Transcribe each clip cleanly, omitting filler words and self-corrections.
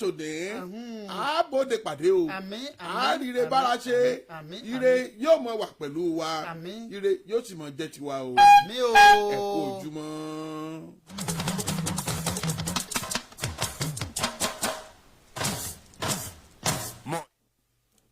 Tòní àbòde pàdé o. Àmín, àmín, àárire àmín, bára ṣe. Àmín, ire àmín. Yóò mọ wà pẹ̀lú wa. Àmín. Ire yóò sì mọ jẹ́ tiwa o. Mi o. Ẹ kú ojúmọ́.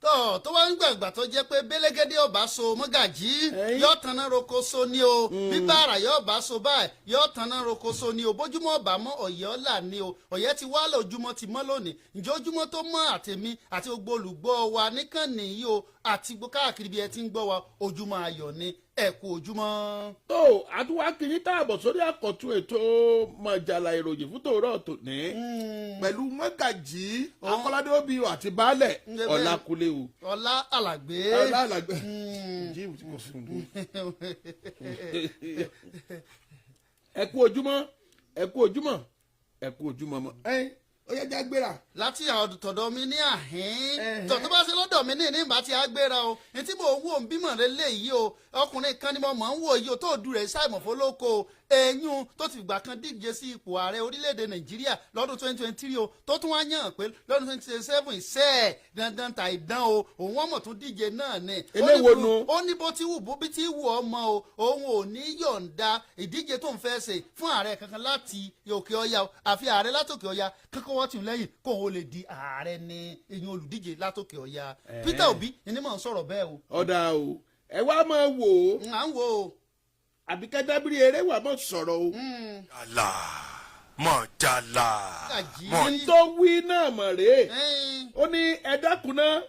Tọ́ tó wá ń gbàgbà tó jẹ́ pé bélégédé ọba so, mọ́gàjí, Ẹ̀yin. yóò tanná roko so ní o. Bíbára yóò bá so báyìí, yóò tanná roko so ní o. Bójúmọ́ ọba mọ́, ọ̀yẹ́ ọ̀la ní o. Ọ̀yẹ́ ti wá lójúmọ́ ti mọ́ lónìí. Ǹjẹ́ ojúmọ́ tó mọ́ àtèmi àti gbogbo olùgbọ́ wa níkànnì yìí o, àti gbogbo káàkiri bí ẹ ti ń gbọ́ wa, ojúmọ́ ayọ̀ ni. Ẹ kú ojúmọ́. Tó àtúwá kiri táàbọ̀ sórí àkọ́tún ètò mọ̀jàlá ìròyìn fún tòórọ́ tòní pẹ̀lú mọ́gàjí Akọ́ládé Òbí àti baálẹ̀ Ǹjẹ́ bẹ́ẹ̀. Ọlákúlé o. Ọlá Àlàgbé. Ọlá Àlàgbé jíìmù tí kò sùn dùn. Ẹ kú ojúmọ́, ẹ kú ojúmọ́, ẹ kú ojúmọ́ mọ́ ẹ. Ó yẹ jẹ́ gbéra. Láti ọ̀dọ̀ mi ní àhín. Ẹ̀hẹ́. Tọ̀ tó bá ṣe lọ́dọ̀ mi ní ìbá tí a gbéra o, ní tí mò ń wò ń bímọ rẹ léyìí o. Ọkùnrin kan ni mo mọ̀ ń wò yìí o, tó du rẹ̀ ṣàìmọ̀ fọlọ́kọ o, eyín tó ti gbà kan díje sí ipò ààrẹ orílẹ̀-èdè Nàìjíríà lọ́dún 2023 o, tó tún wá yàn pé lọ́dún 2027 ìṣe ẹ̀ dandan ta ìdán o, òun ọmọ tún díje náà ni. Eléwo nu? Ó ní bó ti wù bó bí ti wù ọmọ o, òun ò ní yọ̀ǹda ìdíje tó ń fẹ́ ṣe fún ààrẹ kankan láti òkè ọya o, àfi ààrẹ látòkè ọya kankan wọ́n ti lẹ́yìn kó òun ó lè di ààrẹ ní eyín olùdíje látòkè ọya. Peter Obi ni mò ń sọ̀rọ̀ bẹ́ẹ̀ o. Ọ̀dà o, ẹ wá máa wò ó. À ń wò ó. Àbíkẹ́ Dábìrì eré wà mọ̀ sọ̀rọ̀ o. Jàlá mọ̀jàlá. Gàjí. Mọ̀ N tó wí náà mọ̀ rèé. Ẹ́n, Ó ní ẹ dákun náà,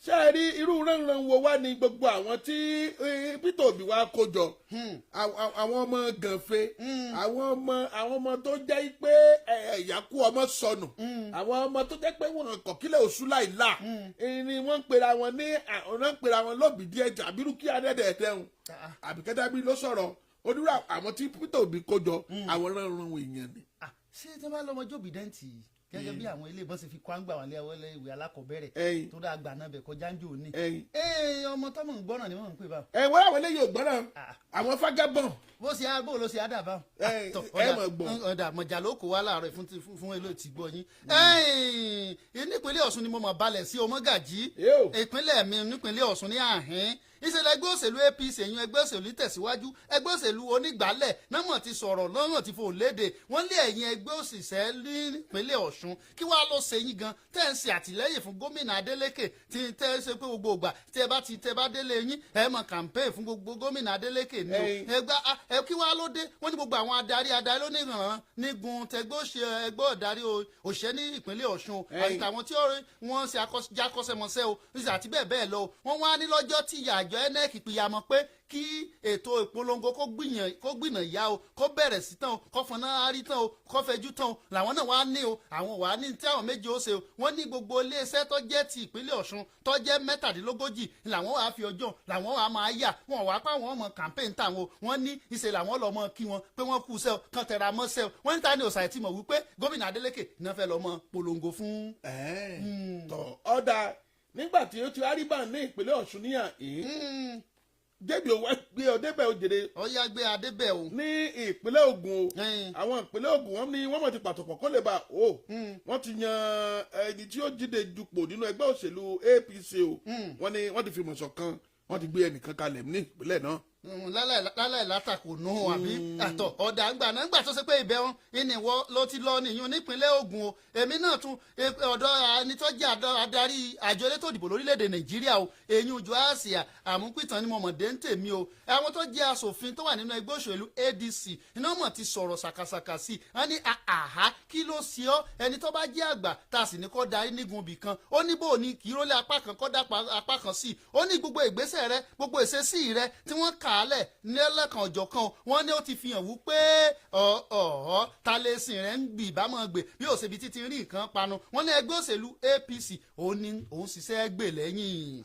ṣé ẹ rí irú ránran wo wá ní gbogbo àwọn tí Peter Obi wá kó jọ, àwọn ọmọ gànfe, àwọn ọmọ tó jẹ́ pé ẹ̀yà kú ọmọ sọnù, àwọn ọmọ tó jẹ́ pé wọn kọ̀ kílẹ̀ oṣù láìla ni wọ́n ń pera wọn ní àwọn ń pera wọn lóbìí díẹ̀ àbírú kí adẹ́dẹ̀ẹ́dẹ́hùn. Àbíkẹ́ Dábìrì ló sọ̀rọ̀ onírú àwọn tí Peter Obi kó jọ, àwọn ránran èèyàn ni. Ah, ṣé tí wọ́n bá lọ́mọ jóbi dẹ́ǹtì gẹ́gẹ́ bí àwọn ilé ìbọn ṣe fi kó àǹgbà wọn lé wọlé ìwé alákọ̀ọ́bẹ̀rẹ̀ tó dáa gbà náà bẹ̀ kọjá ń jò ní. Ee, ọmọ tọ́mọ̀ ń gbọ́ràn ni wọ́n ń pè báwọn. Ẹ wọ́n àwọn eléyìí ò gbọ́ràn. Ah. Àwọn fagabọ̀n. Bó ṣe á bó ló ṣe á dà báwọn. Ẹ mọ̀ gbọ́. Ọ̀dà mọ̀jà ló kó wá láàárọ̀ fún èlò tí gbọ́ yín. Nípínlẹ̀ Ọ̀ṣun ni mo mọ̀ balẹ̀ sí, ọmọgàjí. Yóò. Ìpínlẹ̀ mi nípínlẹ̀ Ọ̀ṣun ní àhín, ìṣẹ̀lẹ̀ ẹgbẹ́ òṣèlú APC, ẹ̀yìn ẹgbẹ́ òṣèlú tẹ̀síwájú, ẹgbẹ́ òṣèlú onígbàálẹ̀ náà mọ̀ ti sọ̀rọ̀ lọ́rọ̀ ti fò léde. Wọ́n lé ẹ̀yìn ẹgbẹ́ òṣìṣẹ́ nípínlẹ̀ Ọ̀ṣun, kí wàá lọ ṣe yín gan tẹ́ ń ṣe àtìlẹ́yìn fún gómìnà Adeleke, tí tẹ́ ń ṣe pé gbogbo ìgbà tí ẹ bá ti tẹ́ bá délé yín, ẹ mọ̀ campaign fún gbogbo gómìnà Adeleke ni o. Ẹgbẹ́ ẹ kí wàá ló dé? Wọ́n ní gbogbo àwọn adarí adarí ló ní ìrànràn nígun tẹgbẹ́ òṣè ẹgbẹ́ ọ̀darí òṣìṣẹ́ ní ìpínlẹ̀ Ọ̀ṣun àti tàwọn tí wọ́n ṣe jákọ́ṣẹ́mọṣẹ́ o àti bẹ́ẹ̀ bẹ́ẹ̀ lọ. Wọ́n wá ní lọ́jọ́ tí ìyá àjọ INEC pìyàmọ́ pé kí ètò ìpolongo kó gbìnà yá o, kó bẹ̀rẹ̀ sí tán o, kó fọnà árí tán o, kó fẹjú tán o, làwọn náà wá ní o, àwọn wà ní tí àwọn méjì ó ṣe o. Wọ́n ní gbogbo iléeṣẹ́ tó jẹ́ ti ìpínlẹ̀ Ọ̀ṣun tó jẹ́ 37 làwọn wàá fi ọjọ́ làwọn wàá máa yà wọ́n wàá pa àwọn ọmọ campaign táwọn o. Wọ́n ní ìṣe làwọn lọ́mọ kí wọn pé wọ́n kú iṣẹ́ o, kàn tẹra mọ́ṣẹ́ o. Wọ́n ní ta ni òṣàì tí mọ̀ wípé gómìnà Adeleke ní wọ́n fẹ́ lọ́mọ polongo fún. Tọ ọ̀dà, nígbà tí ó ti arígbà ní ìpínlẹ̀ Ọ̀ṣun níyà yìí débi ò wá gbé ọ débẹ̀ òjèrè. Ọ̀yá, gbé adébẹ̀ o. Ní ìpínlẹ̀ Ògùn o, àwọn ìpínlẹ̀ Ògùn, wọ́n ní wọ́n mọ̀ ti pàtọ́pọ̀ kó lè bá o. Wọ́n ti yan ẹni tí ó jíde dupò nínú ẹgbẹ́ òṣèlú APC o. Wọ́n ní wọ́n ti fi mọ̀ ṣọ̀kan, wọ́n ti gbé ẹnìkan kalẹ̀ ní ìpínlẹ̀ náà. Láláì látàkò nù àbí àtọ̀ ọ̀dà ńgbà náà ńgbà tó ṣe pé ibẹ̀ wọn ìníwọ ló ti lọ nìyún nípínlẹ̀ Ògùn o. Èmi náà tún ọ̀dọ̀ ẹni tó jẹ́ adarí àjọ elétò ìdìbò lórílẹ̀‐èdè Nàìjíríà o, èyí ojú àṣìá àmúpìtàn ni mo mọ̀ dé ń tèmi o. Àwọn tó jẹ́ aṣòfin tó wà nínú ẹgbẹ́ òṣèlú ADC iná mọ̀ ti sọ̀rọ̀ ṣàkàṣàkà sí i. Wọ́n ní àhá, kí ló ṣe ọ́? Ẹni tó bá jẹ́ àgbà tá a sì ní kó darí nígun ibì kan, ó ní bò ní kí rólé apá kan kó dá apá kan sí i. Ó ní gbogbo ìgbésẹ̀ rẹ, gbogbo ìṣesí rẹ tí wọ́n kà á lẹ̀ ní ẹlẹ́kan ọ̀jọ̀kan, wọ́n ní ó ti fi hàn wípé ọ̀ọ́ ta lè sìn rẹ̀ ń gbì ìbámu gbè bí òṣèbí títí rí nǹkan panu. Wọ́n ní ẹgbẹ́ òṣèlú APC òun ní òun ṣiṣẹ́ gbè lẹ́yìn.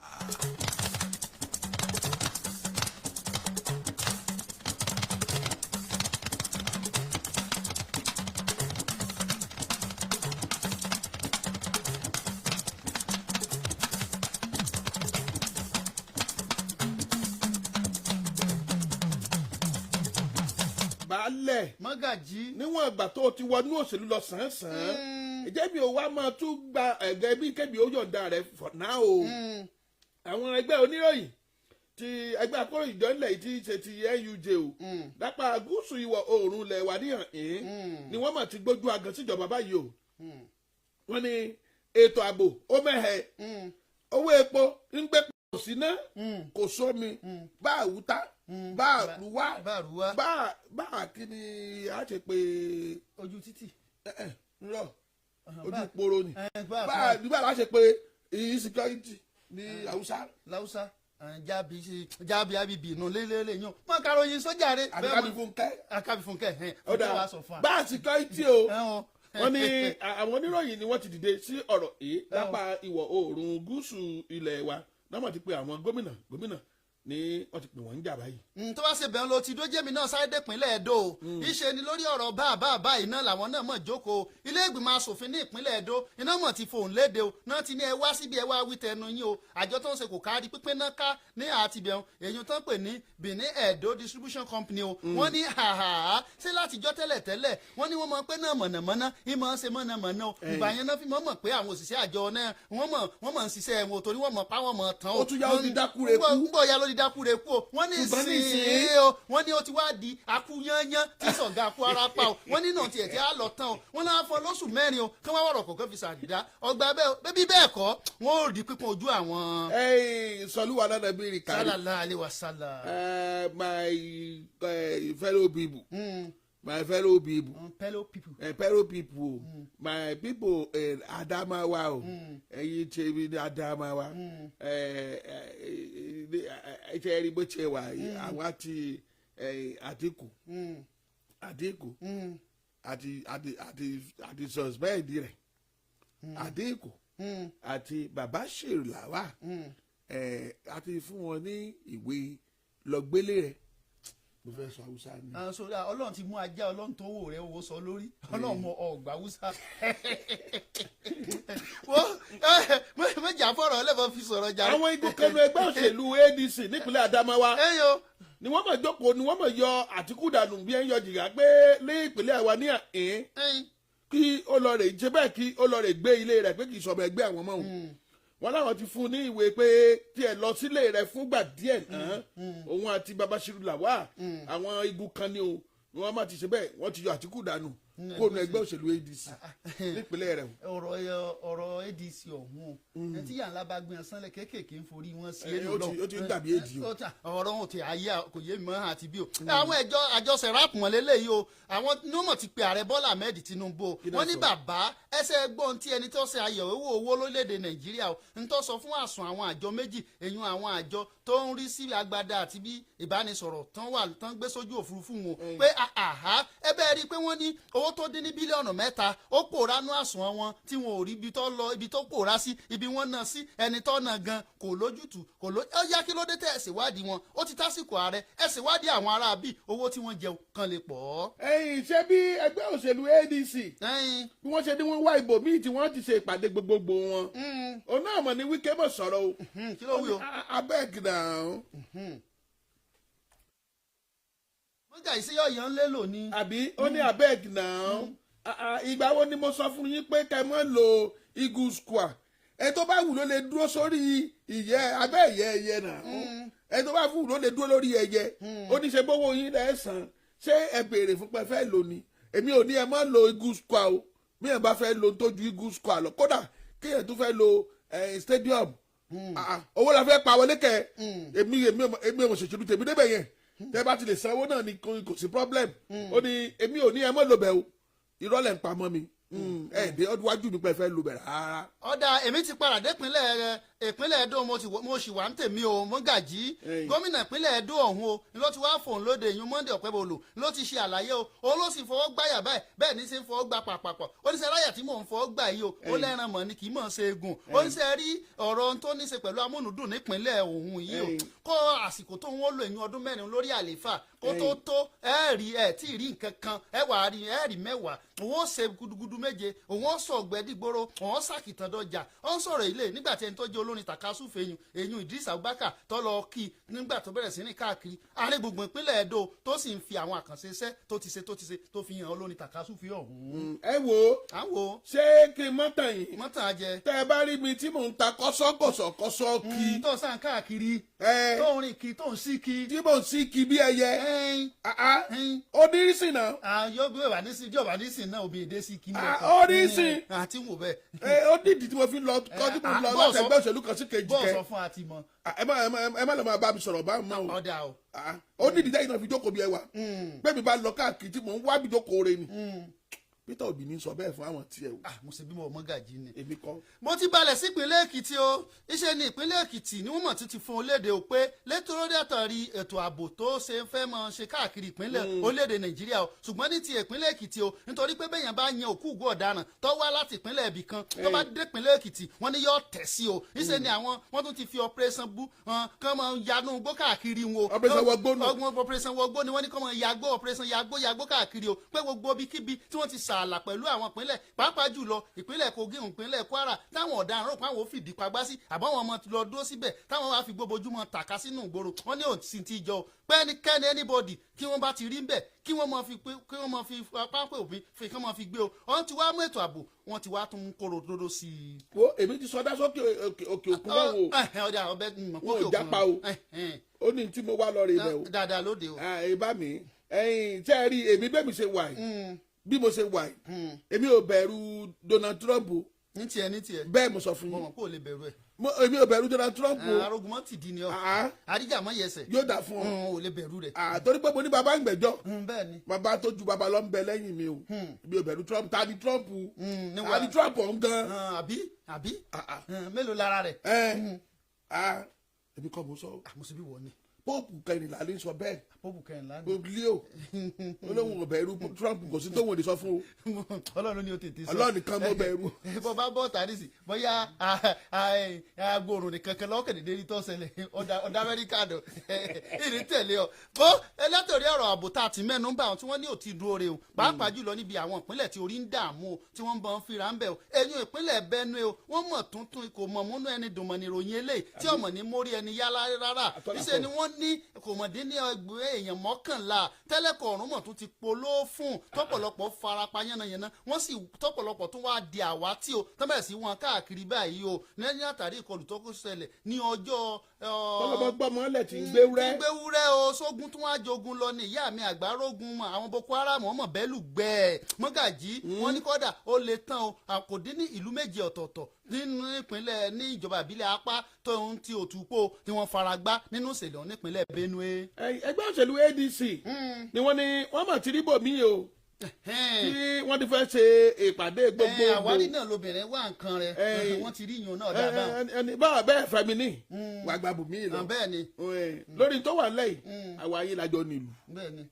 Baálẹ̀. Mọ́gàjí. Níwọ̀n ìgbà tó o ti wọnú òṣèlú lọ sàn-án-sàn. Ẹ̀jẹ̀ mi ò wá máa tún gba ẹ̀gẹ́ bí kébì ó yọ̀ǹda rẹ̀ for now o. Àwọn ẹgbẹ́ oníròyìn ti ẹgbẹ́ akóròyìn jọ ńlẹ̀ yìí tí í ṣe ti NUJ o, lápá gúúsù ìwọ̀ oòrùn ilẹ̀ wa níhàn ín ni wọ́n mà ti gbójú agan síjọba báyìí o. Wọ́n ní ètò ààbò ó mẹ́hẹ̀, owó epo ń gbé, kò síná, kò sómi, bá àwùtá, bá àrùwá, Bá àrùwá. bá kí ni a ṣe pé Ojú títì. Ẹ ńlọ ojú poro ni. Bá Bá nígbà láti ṣe pé insecurity ní Haúsá. Láwùsá jábí jábí abibi inú lélẹ́lẹ́ yàn mọ karòyìn sójà rẹ. Àbí kábí fúnkẹ́. Akábí fúnkẹ́ ẹ̀. Ọ̀dà Fúnkẹ́ wa sọ fún wa. Bá security o. Ẹ̀hún. Wọ́n ní àwọn oníròyìn ni wọ́n ti dìde sí ọ̀rọ̀ yìí lápá ìwọ̀ oòrùn gúúsù ilẹ̀ wa náà. Wọ́n ti pe àwọn gómìnà gómìnà ní wọ́n ti pè wọ́n ń jà báyìí. Tó bá ṣe bẹ́ẹ̀ ló ti dójémi náà sáré dépínlẹ̀ Ẹdó o. Ìṣe ni lórí ọ̀rọ̀ bá bá bá iná làwọn náà mọ̀ jókòó. Ilé ìgbìmọ̀ asòfin ní ìpínlẹ̀ Ẹdó iná mọ̀ ti fohùn léde o náà ti ní ẹ wá síbi, ẹ wá wí tẹnu yín o. Àjọ tó ń ṣe kò kárí pípín náà ká ní àtibẹ̀hún èyí tó ń pè ní Benin Edo Distribution Company o. Wọ́n ní hàhà ṣé látijọ́ tẹ́lẹ̀ tẹ́lẹ̀ wọ́n ní wọ́n mọ̀ pé náà mọ̀nàmọ́ná ìmọ̀ ń ṣe mọ̀nàmọ́ná o. Ìgbà yẹn náà fi mọ̀ mọ̀ pé àwọn òṣìṣẹ́ àjọ náà wọ́n mọ̀ ń ṣiṣẹ́ wọn torí wọ́n mọ̀ pa wọ́n mọ̀ tán o. Ó tún yá, ó ti dákúre kú. Ń bọ̀ ya ló ti dákúre kú o. Wọ́n ní Ṣùgbọ́n ní sìn ìsìn- o, wọ́n ní ó ti wá di akúyányán tí sọ̀gá akú ara pa o. Wọ́n ní náà tiẹ̀ tí á lọ tán o. Wọ́n náà fọ́ lóṣù 4 o kí wọ́n wọ̀rọ̀ kọ̀ọ̀kan fi ṣàdá ọgbà bẹ́ẹ̀ o. Bẹ́ẹ̀ bí bẹ́ẹ̀ kọ́, wọ́n ò rí pípọ́n ojú àwọn. Ẹ̀yin sọlúwa náà bí rí kárí. Sálàlá alẹ́ wa sálà. My fellow people, my fellow people, Fellow people. Fellow people, my people in Adamawa o. Ẹ̀yin tèmi ní Adamawa, ẹ ẹ ṣe rí bó ṣe wà yìí, àwa ti Àtíkù, Àtíkù àti suspend rẹ̀, Àtíkù àti bàbá Ṣèrùláwà, àti fún wọn ní ìwé lọ́gbélé rẹ̀. Mo fẹ́ sọ Haúsá ni. Ah, so, ah, Ọlọ́run ti mú ajá, Ọlọ́run tó wò rẹ̀ owó sọ lórí Ọlọ́run mọ ọgbà Hausa wọ́n méjì àfọ̀rọ̀ ẹlẹ́fọ̀ọ́ fi sọ̀rọ̀ jà. Àwọn igun kanu ẹgbẹ́ òṣèlú ADC nípínlẹ̀ Adamawa ẹ̀yọ́ ni wọ́n mọ̀ jókòó, ni wọ́n mọ̀ yọ Àtíkù dànù bí ẹ ń yọ jìgá pé ní ìpínlẹ̀ wa ní àhín kí ó lọ rè jẹ́ bẹ́ẹ̀, kí ó lọ rè gbé ilé rẹ̀ pé kì í sọmọ ẹgbẹ́ àwọn mọ́ òun. Wọn láwọn ti fún un ní ìwé pé tí ẹ lọ sílé rẹ̀ fúngbà díẹ̀ náà, òun àti Babashiru Lawal. Àwọn igun kan ni o ni wọ́n má ti ṣe bẹ́ẹ̀, wọ́n ti yọ Àtíkù dànù kó nu ẹgbẹ́ òṣèlú ADC nípínlẹ̀ rẹ̀ o. Ọ̀rọ̀ ADC ọ̀hún o, ẹni tí yàrá bá gbé sanlẹ̀ kéékèèké ń forí wọn sí. Ó ti ń dàbí èdè o. Ọ̀rọ̀ wọn ò ti ayé kò yé mi mọ́ àti bí o. Àwọn ẹjọ́ àjọ SERAP wọn lélẹ́yìí o, àwọn nímọ̀ ti pe ààrẹ Bọ́lá Ahmed Tinubu o. Kí náà Wọ́n ní sọ? bàbá ẹsẹ̀ gbọ́n tí ẹni tó ṣe àyẹ̀wò owó lórílẹ̀‐èdè Nàìjíríà o ń tó sọ fún àsùn àwọn àjọ méjì èyún àwọn àjọ tó ń rí sí agbada àti bí ìbánisọ̀rọ̀ tán wà tán gbé sójú òfurufú wọn pé àhá ẹ bẹ́ẹ̀ rí i pé wọ́n ní owó tó dín ní bílíọ̀nù 3 ó pòórá nú àsùnwọ̀n wọn tí wọn ò rí ibi tó lọ, ibi tó pòórá sí, ibi wọ́n ná sí, ẹni tó ná gan kò lójútùú, kò ló ó yá. Kí ló dé tẹ̀ ẹ̀ ṣèwádìí wọn? Ó ti tásìkò ààrẹ ẹ̀ ṣèwádìí àwọn ará bíi owó tí wọ́n jẹun kan lè pọ̀ ọ́. Ẹ̀yin ṣé bí ẹgbẹ́ òṣèlú ADC bí wọ́n ṣe ní wọ́n wá ìbò míì tí wọ́n ti ṣe ìpàdé gbogbogbò wọn, òun náà mọ̀ ní Wike mọ̀ sọ̀rọ̀ o. Kí ló wí o? Abeg now. Mọ́gà ìṣeyọ̀ yẹn ń lélò ni. Àbí ó ní abeg now. Ah, ah, ìgbà wo ni mo sọ fún yín pé kẹ́ mọ́ lo Eagle Square? Ẹ tó bá wù ló lè dúró sórí ìyẹ́ abẹ́ ìyẹ́ ẹyẹ náà. Ẹ tó bá wù ló lè dúró lórí ẹyẹ. Ó ní ṣe bówó yín lẹ́ san, ṣé ẹ béèrè fún pé fẹ́ lò ní? Èmi ò ní ẹ má lo Eagle Square o. Bí ẹ bá fẹ́ lo tó ju Eagle Square lọ, kódà kéèyàn tó fẹ́ lo stadium. Ah, ah, owó la fẹ́ pa wọlé kẹ. Èmi ò ṣèṣèlú tèmi débẹ̀ yẹn. Tẹ́ bá ti lè sanwó náà ni kò sí problem. Ó ní èmi ò ní ẹ mọ́ lo bẹ̀ o. Irọ́ lẹ̀ ń pamọ́ mi, ẹ dé ọdún wájú mi pé ẹ fẹ́ lo bẹ̀ rárá. Ọ̀dà, èmi ti padà dé ìpínlẹ̀ Ẹdó. Mo sì wà ń tèmi o, Mọ́gàjí. Gómìnà ìpínlẹ̀ Ẹdó ọ̀hún o ló ti wá fòun lóde ìyún Monday Ọ̀pẹ́bọlò ló ti ṣe àlàyé o. Òun ló sì fọwọ́ gbáyà báyìí, bẹ́ẹ̀ ní í ṣe ń fọwọ́ gbà pàpàpọ̀. Ó ní sẹ́ ráyà tí mò ń fọwọ́ gbà yìí o, ó lẹ́ran mọ̀ ni kì í mọ̀ ṣe egun. Ó ní sẹ́ rí ọ̀rọ̀ tó ní ṣe pẹ̀lú amúnúdùn nípínlẹ̀ òun yìí o, kó àsìkò tó ń wọ́n lò ìyún ọdún 4 lórí àlééfà. Kó tó tó ẹ rí, ẹ tí ì rí nǹkan kan, ẹ wà á rí, ẹ rí mẹ́wàá. Òun ó ṣe gudugudu méje, òun ó sọ ọ̀gbẹ́dìgboro, òun ó sàkìtàn dọjà. Ó ń sọ̀rọ̀ ilé nígbà tí ẹni tó jẹ́ olórin tàkasúfèé eyín Idris Abubakar tó lọ kí nígbà tó bẹ̀rẹ̀ sí ní káàkiri àárín gbùngbùn ìpínlẹ̀ Ẹdó, tó sì ń fi àwọn àkànṣe iṣẹ́ tó ti ṣe tó ti ṣe tó fi hàn olórin tàkasúfèé ọ̀hún. Ẹ wo. À ń wo. Ṣé kí n mọ́tàn yìí? Mọ́tàn ajẹ. Tẹ́ ẹ bá rí mi tí mò ń ta kọ́sọ́kọ́sọ́kọ́sọ́ kí Tó sàn káàkiri, ẹ tó ń rìn kí, tó ń sí kí. Tí mò ń sí kí bí ẹyẹ. Ẹ̀ẹ́n. Ah, ah. Ẹ̀ẹ́n. Ó ní rísìn náà. Yóò bí wà ní sí, bí ọba ní sìn náà, òbí èdè sí kí ní. Ah, ó ní sìn. Àti wò bẹ́ẹ̀. Ẹ ó nídìí tí mo fi lọ kọ́, tí mo lọ láti ẹgbẹ́ òṣèlú kan sí kejì. Bọ́ọ̀ Kẹ sọ fún àti mọ́. Ah, ẹ má lọ máa bá mi sọ̀rọ̀ bá mọ́ o. Ọ̀dà o. Ah, ó nídìí tẹ́yìn náà fi jókòó bí ẹ wà. Bẹ́ẹ̀ mi bá lọ káàkiri tí mò ń wá bí jókòó re ni. Peter Obi ní sọ bẹ́ẹ̀ fún àwọn tiẹ̀ o. Ah, mo ṣe bí mo mọ́gàjì ni. Èmi kọ́. Mo ti balẹ̀ sípínlẹ̀ Èkìtì o. Iṣẹ́ ní ìpínlẹ̀ Èkìtì ni wọ́n mọ̀ tún ti fún orílẹ̀-èdè o pé létòrí àtàrí ètò ààbò tó ṣe ń fẹ́ mọ́ ṣe káàkiri ìpínlẹ̀ orílẹ̀-èdè Nàìjíríà o, ṣùgbọ́n ní ti ìpínlẹ̀ Èkìtì o, nítorí pé bẹ́yẹn bá yan òkú ògùn ọ̀daràn tó wá láti ìpínlẹ̀ ibì kan, tó bá dé ìpínlẹ̀ Èkìtì, wọ́n ní yóò tẹ̀ sí o. Iṣẹ́ ni àwọn wọ́n tún ti fi operation bú kán mọ́ yanu gbó káàkiri wọn o. Operation wọgbó nù. Ọgbọ́n operation wọgbó ni wọ́n ní kọ́ mọ́ yagbó, operation yagbó yagbó káàkiri o, pé gbogbo ibikíbi tí wọ́n ti sààlà pẹ̀lú àwọn ìpínlẹ̀, pàápàá jùlọ ìpínlẹ̀ Kogi, ìpínlẹ̀ Kwara, táwọn ọ̀daràn rò pé àwọn ò fìdí pagbá sí, àbáwọn ọmọ lọ dúró síbẹ̀, táwọn wá fi gbogbo ojúmọ́ tàka sínú ìgboro, wọ́n ní òsì ti jọ o, pé ẹnikẹ́ni, anybody kí wọ́n bá ti rí ń bẹ̀, kí wọ́n máa fi pé kí wọ́n máa fi pápẹ́ òfin fi kí wọ́n máa fi gbé o. Wọ́n ti wá mú ètò ààbò, wọ́n ti wá tún kóró dodo sí i. Wo, èmi ti sọdá sókè òkè òkè òkun náà o. Ọ̀dà ọbẹ̀ mọ̀. Wọn ò jápa o. Ó ní tí mo wá lọ rí ibẹ̀ o. Dáadáa lóde o. Ah, ẹ bá mi ẹ̀yin tẹ́ ẹ rí èmi bẹ́ẹ̀ mi ṣe wà yìí, bí mo ṣe wà yìí, èmi ò bẹ̀rù Donald Trump o. Ní tiẹ̀, ní tiẹ̀. Bẹ́ẹ̀ mo sọ fún Mo yín. mọ̀ kó o lè bẹ̀rù ẹ̀. Èmi ò bẹ̀rù Donald Trump o. Arógun mọ́ ti di ni ọ. Ah, àdíjà mọ́ yẹsẹ̀. Yóò dà fún ọ. Ò lè bẹ̀rù rẹ̀. Ah, torí pé mo ní baba ń gbẹ́jọ́. Bẹ́ẹ̀ ni. Bàbá tó ju bàbá lọ ń bẹ lẹ́yìn mi o. Èmi ò bẹ̀rù Trump. Ta ni Trump? Níwà. Ta ni Trump ọ̀hún gan? Àbí àbí. Ah, ah. Mélòó lára rẹ̀? Ẹ ah, èmi kọ́ mo sọ o. Àmọ́ bí wọ́n ni. Pope kẹrìnlá ló ń sọ bẹ́ẹ̀. Pope kẹrìnlá ni. Pope Leo olóhùn ò bẹ̀rù Trump, kò sí tóun ò lè sọ fún o. Ọlọ́run ni o tètè sọ. Ọlọ́run nìkan mo bẹ̀rù. Bọ́ bá bọ́ tàrí sí, bóyá agbóòrùn nìkan kan lọ́kàn dédé rí tó ṣẹlẹ̀ ọ̀dà Amẹ́ríkà dùn ìrìn tẹ̀lé ọ. Bó ẹlẹ́tọ̀rí ọ̀rọ̀ ààbò tá a ti mẹ́nu ń bá àwọn tí wọ́n ní òtí dúró re o, pàápàá jùlọ níbi àwọn ìpínlẹ̀ tí orí ń dààmú o, tí wọ́n ń bọ̀ ń fira ń bẹ̀ o, ẹ̀yìn ìpínlẹ̀ Benue o, wọ́n mọ̀ tuntun kò mọ̀ múnú ẹni dùnmọ̀ ní ìròyìn eléyìí tí ọmọ ní mórí ẹni yá rárá. Àtọ́là níṣẹ́ kọ́. Ni wọ́n ní kò mọ̀ dín ní ẹgbẹ́ èèyàn 11 tẹ́lẹ̀kọ̀ ọ̀run mọ̀ tún ti polówó fún tọ́pọ̀lọpọ̀ farapa yánnayànna, wọ́n sì tọ́pọ̀lọpọ̀ tún wá di àwátì o, tọ́bẹ̀rẹ̀ sí wọn káàkiri báyìí o, lẹ́yìn àtàrí ìkọlù tó kó ṣẹlẹ̀ ní ọjọ́ Tọ́lọ́mọ gbọ́mọ lẹ̀ tí ń gbé wúrẹ́. Tí ń gbé wúrẹ́ o, sógun tún wá jogun lọ ní ìyá mi àgbárógun mọ àwọn Boko Haram ọmọ bẹ́lù gbẹ mọ́gàjí wọn ní kọ́dà ó lè tán o. Kò dín ní ìlú méje ọ̀tọ̀ọ̀tọ̀ nínú ìpínlẹ̀ ní ìjọba ìbílẹ̀ apá tó ń ti Òtúpó tí wọ́n fara gbá nínú ìṣẹ̀lẹ̀ ọ̀hún nípínlẹ̀ Benue. Ẹgbẹ́ òṣèlú ADC ni wọ́n ní wọ́n mọ̀ tí rí bòmí o tí wọ́n ti fẹ́ ṣe ìpàdé gbogbogbò. Àwárí náà lobìnrin wá nǹkan rẹ̀, wọ́n ti rí ìyún náà dáadáa. Ẹni báwa bẹ́ẹ̀ fẹ́mi ní wàá gba bòmí lọ. Bẹ́ẹ̀ ni. Lórí tó wà lẹ́yìn àwa ayé lajọ nílùú. Bẹ́ẹ̀ ni.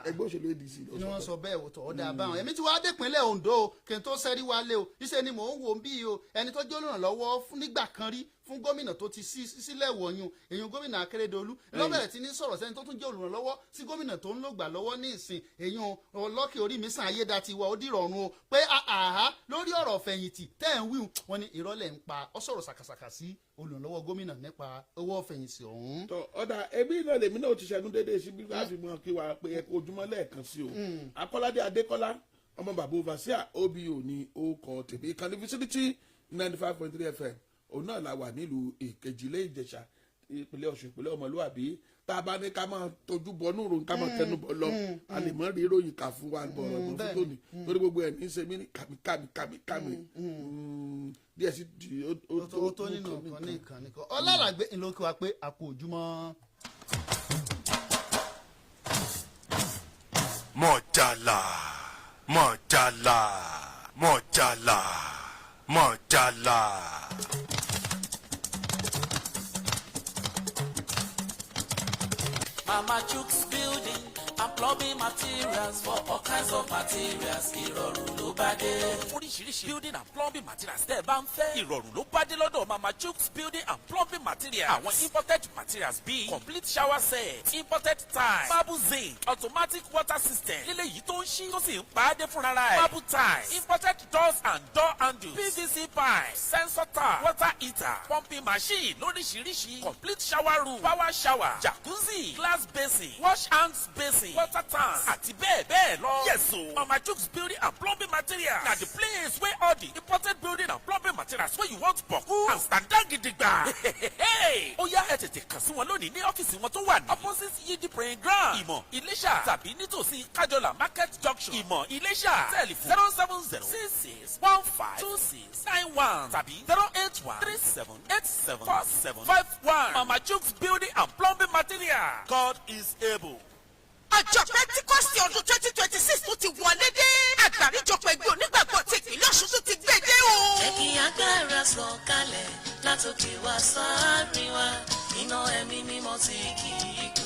Ẹgbẹ́ òṣèlú ADC ló ni sọ wọ́n bẹ́ẹ̀. Sọ bẹ́ẹ̀ wò tọ́ ọ̀dà báwọn. Èmi tí wàá dépínlẹ̀ Ondo o, kí n tó sẹ́rí wálé o, iṣẹ́ ni mò ń wò ń bí o, ẹni tó jẹ́ olùrànlọ́wọ́ fún nígbà kan rí fún gómìnà tó ti sílẹ̀ wọ̀nyún, èyàn gómìnà Akérèdọ́lù, lọ́bẹ̀rẹ̀ tí ní sọ̀rọ̀ sẹ́ni tó tún jẹ́ olùrànlọ́wọ́ sí gómìnà tó ń lògbà lọ́wọ́ ní ìsìn, èyàn ọlọ́kẹ́ orí mi sàn Ayédatiwa, ó dìrọ̀rùn o pé àhá lórí ọ̀rọ̀ fẹ̀yìntì tẹ́ ẹ̀ ń wíwùn, wọn ni ìrọ́lẹ̀ ń pa ọ, sọ̀rọ̀ sàkàsàkà sí olùrànlọ́wọ́ gómìnà nípa owó fẹ̀yìntì ọ̀hún. Tọ ọ̀dà ẹbí náà lèmi náà ti ṣẹnu déédéé síbi láti mọ kí wa pé ẹ kú ojúmọ́ lẹ́ẹ̀kan sí o. Akọ́ládé Adékọ́lá, ọmọ bàbá Overseer obo ní orúkọ tèmi. Ìkànnì Vicinity 95.3 FM òun náà la wà nílùú Ìkejìlé Ìjẹ̀ṣà, ìpínlẹ̀ Ọ̀ṣun, ìpínlẹ̀ ọmọlúwàbí. Tá a bá ní ká máa tójú bọ nù ròyìn, ká máa tẹnu bọ lọ, a lè mọ rí ìròyìn kà fún wa bọ̀rọ̀ mọ́ fún tòní, torí gbogbo ẹ̀ ní í ṣe mí ní kàmí kàmí kàmí kàmí díẹ̀ sí di ó. Ó tó nínú nǹkan ní ìkànnì kan ọlálàgbé ńlọkọ wa pé a kú ojúmọ́. Mọ̀jàlá, mọ̀jàlá, mọ̀jàlá, mọ̀jàlá. Mama Chooks Building and Plumbing materials for all kinds of materials. Ìrọ̀rùn ló bá dé. Oríṣiríṣi building and plumbing materials tẹ́ ẹ bá ń fẹ́. Ìrọ̀rùn ló bá dé lọ́dọ̀ Mama Chooks Building and Plumbing Materials. Àwọn imported materials bíi complete shower set, imported tile, marble zinc, automatic water system. Lílé yìí tó ń ṣí tó sì ń pa á dé fúnra ẹ̀. Marble tiles, imported doors and door handles, PVC pipe, sensor tap, water heater, pumping machine lóríṣiríṣi, complete shower room, power shower, jacuzzi, glass basin, wash hands basin, water tank, àti bẹ́ẹ̀ bẹ́ẹ̀ lọ. Yes o, Mama Chooks Building and Plumbing Materials na the place wey all the imported building and plumbing materials wey you want boku and stand down gidigba. Ó yá, ẹ tètè kàn sí wọn lónìí ní ọ́fíìsì wọn tó wà ní opposite Yidi praying ground, Ìmọ̀, Iléṣà, tàbí nítòsí Kájọlà Market Junction, Ìmọ̀, Iléṣà. Telephone 07066152691 tàbí 08137874751. Mama Chooks Building and Plumbing Materials. God is able. Ọjọ́ Pentikọ́sì ọdún 2026 tó ti wọlé dé. Àgbáríjọpọ̀ ẹgbẹ́ onígbàgbọ́ ti ìpínlẹ̀ Ọ̀ṣun tó ti gbé dé o. Jẹ́ kí agbára sọ̀ kalẹ̀ látòkè wá sáárín wa, iná ẹ̀mí mímọ́ tí kì í kú,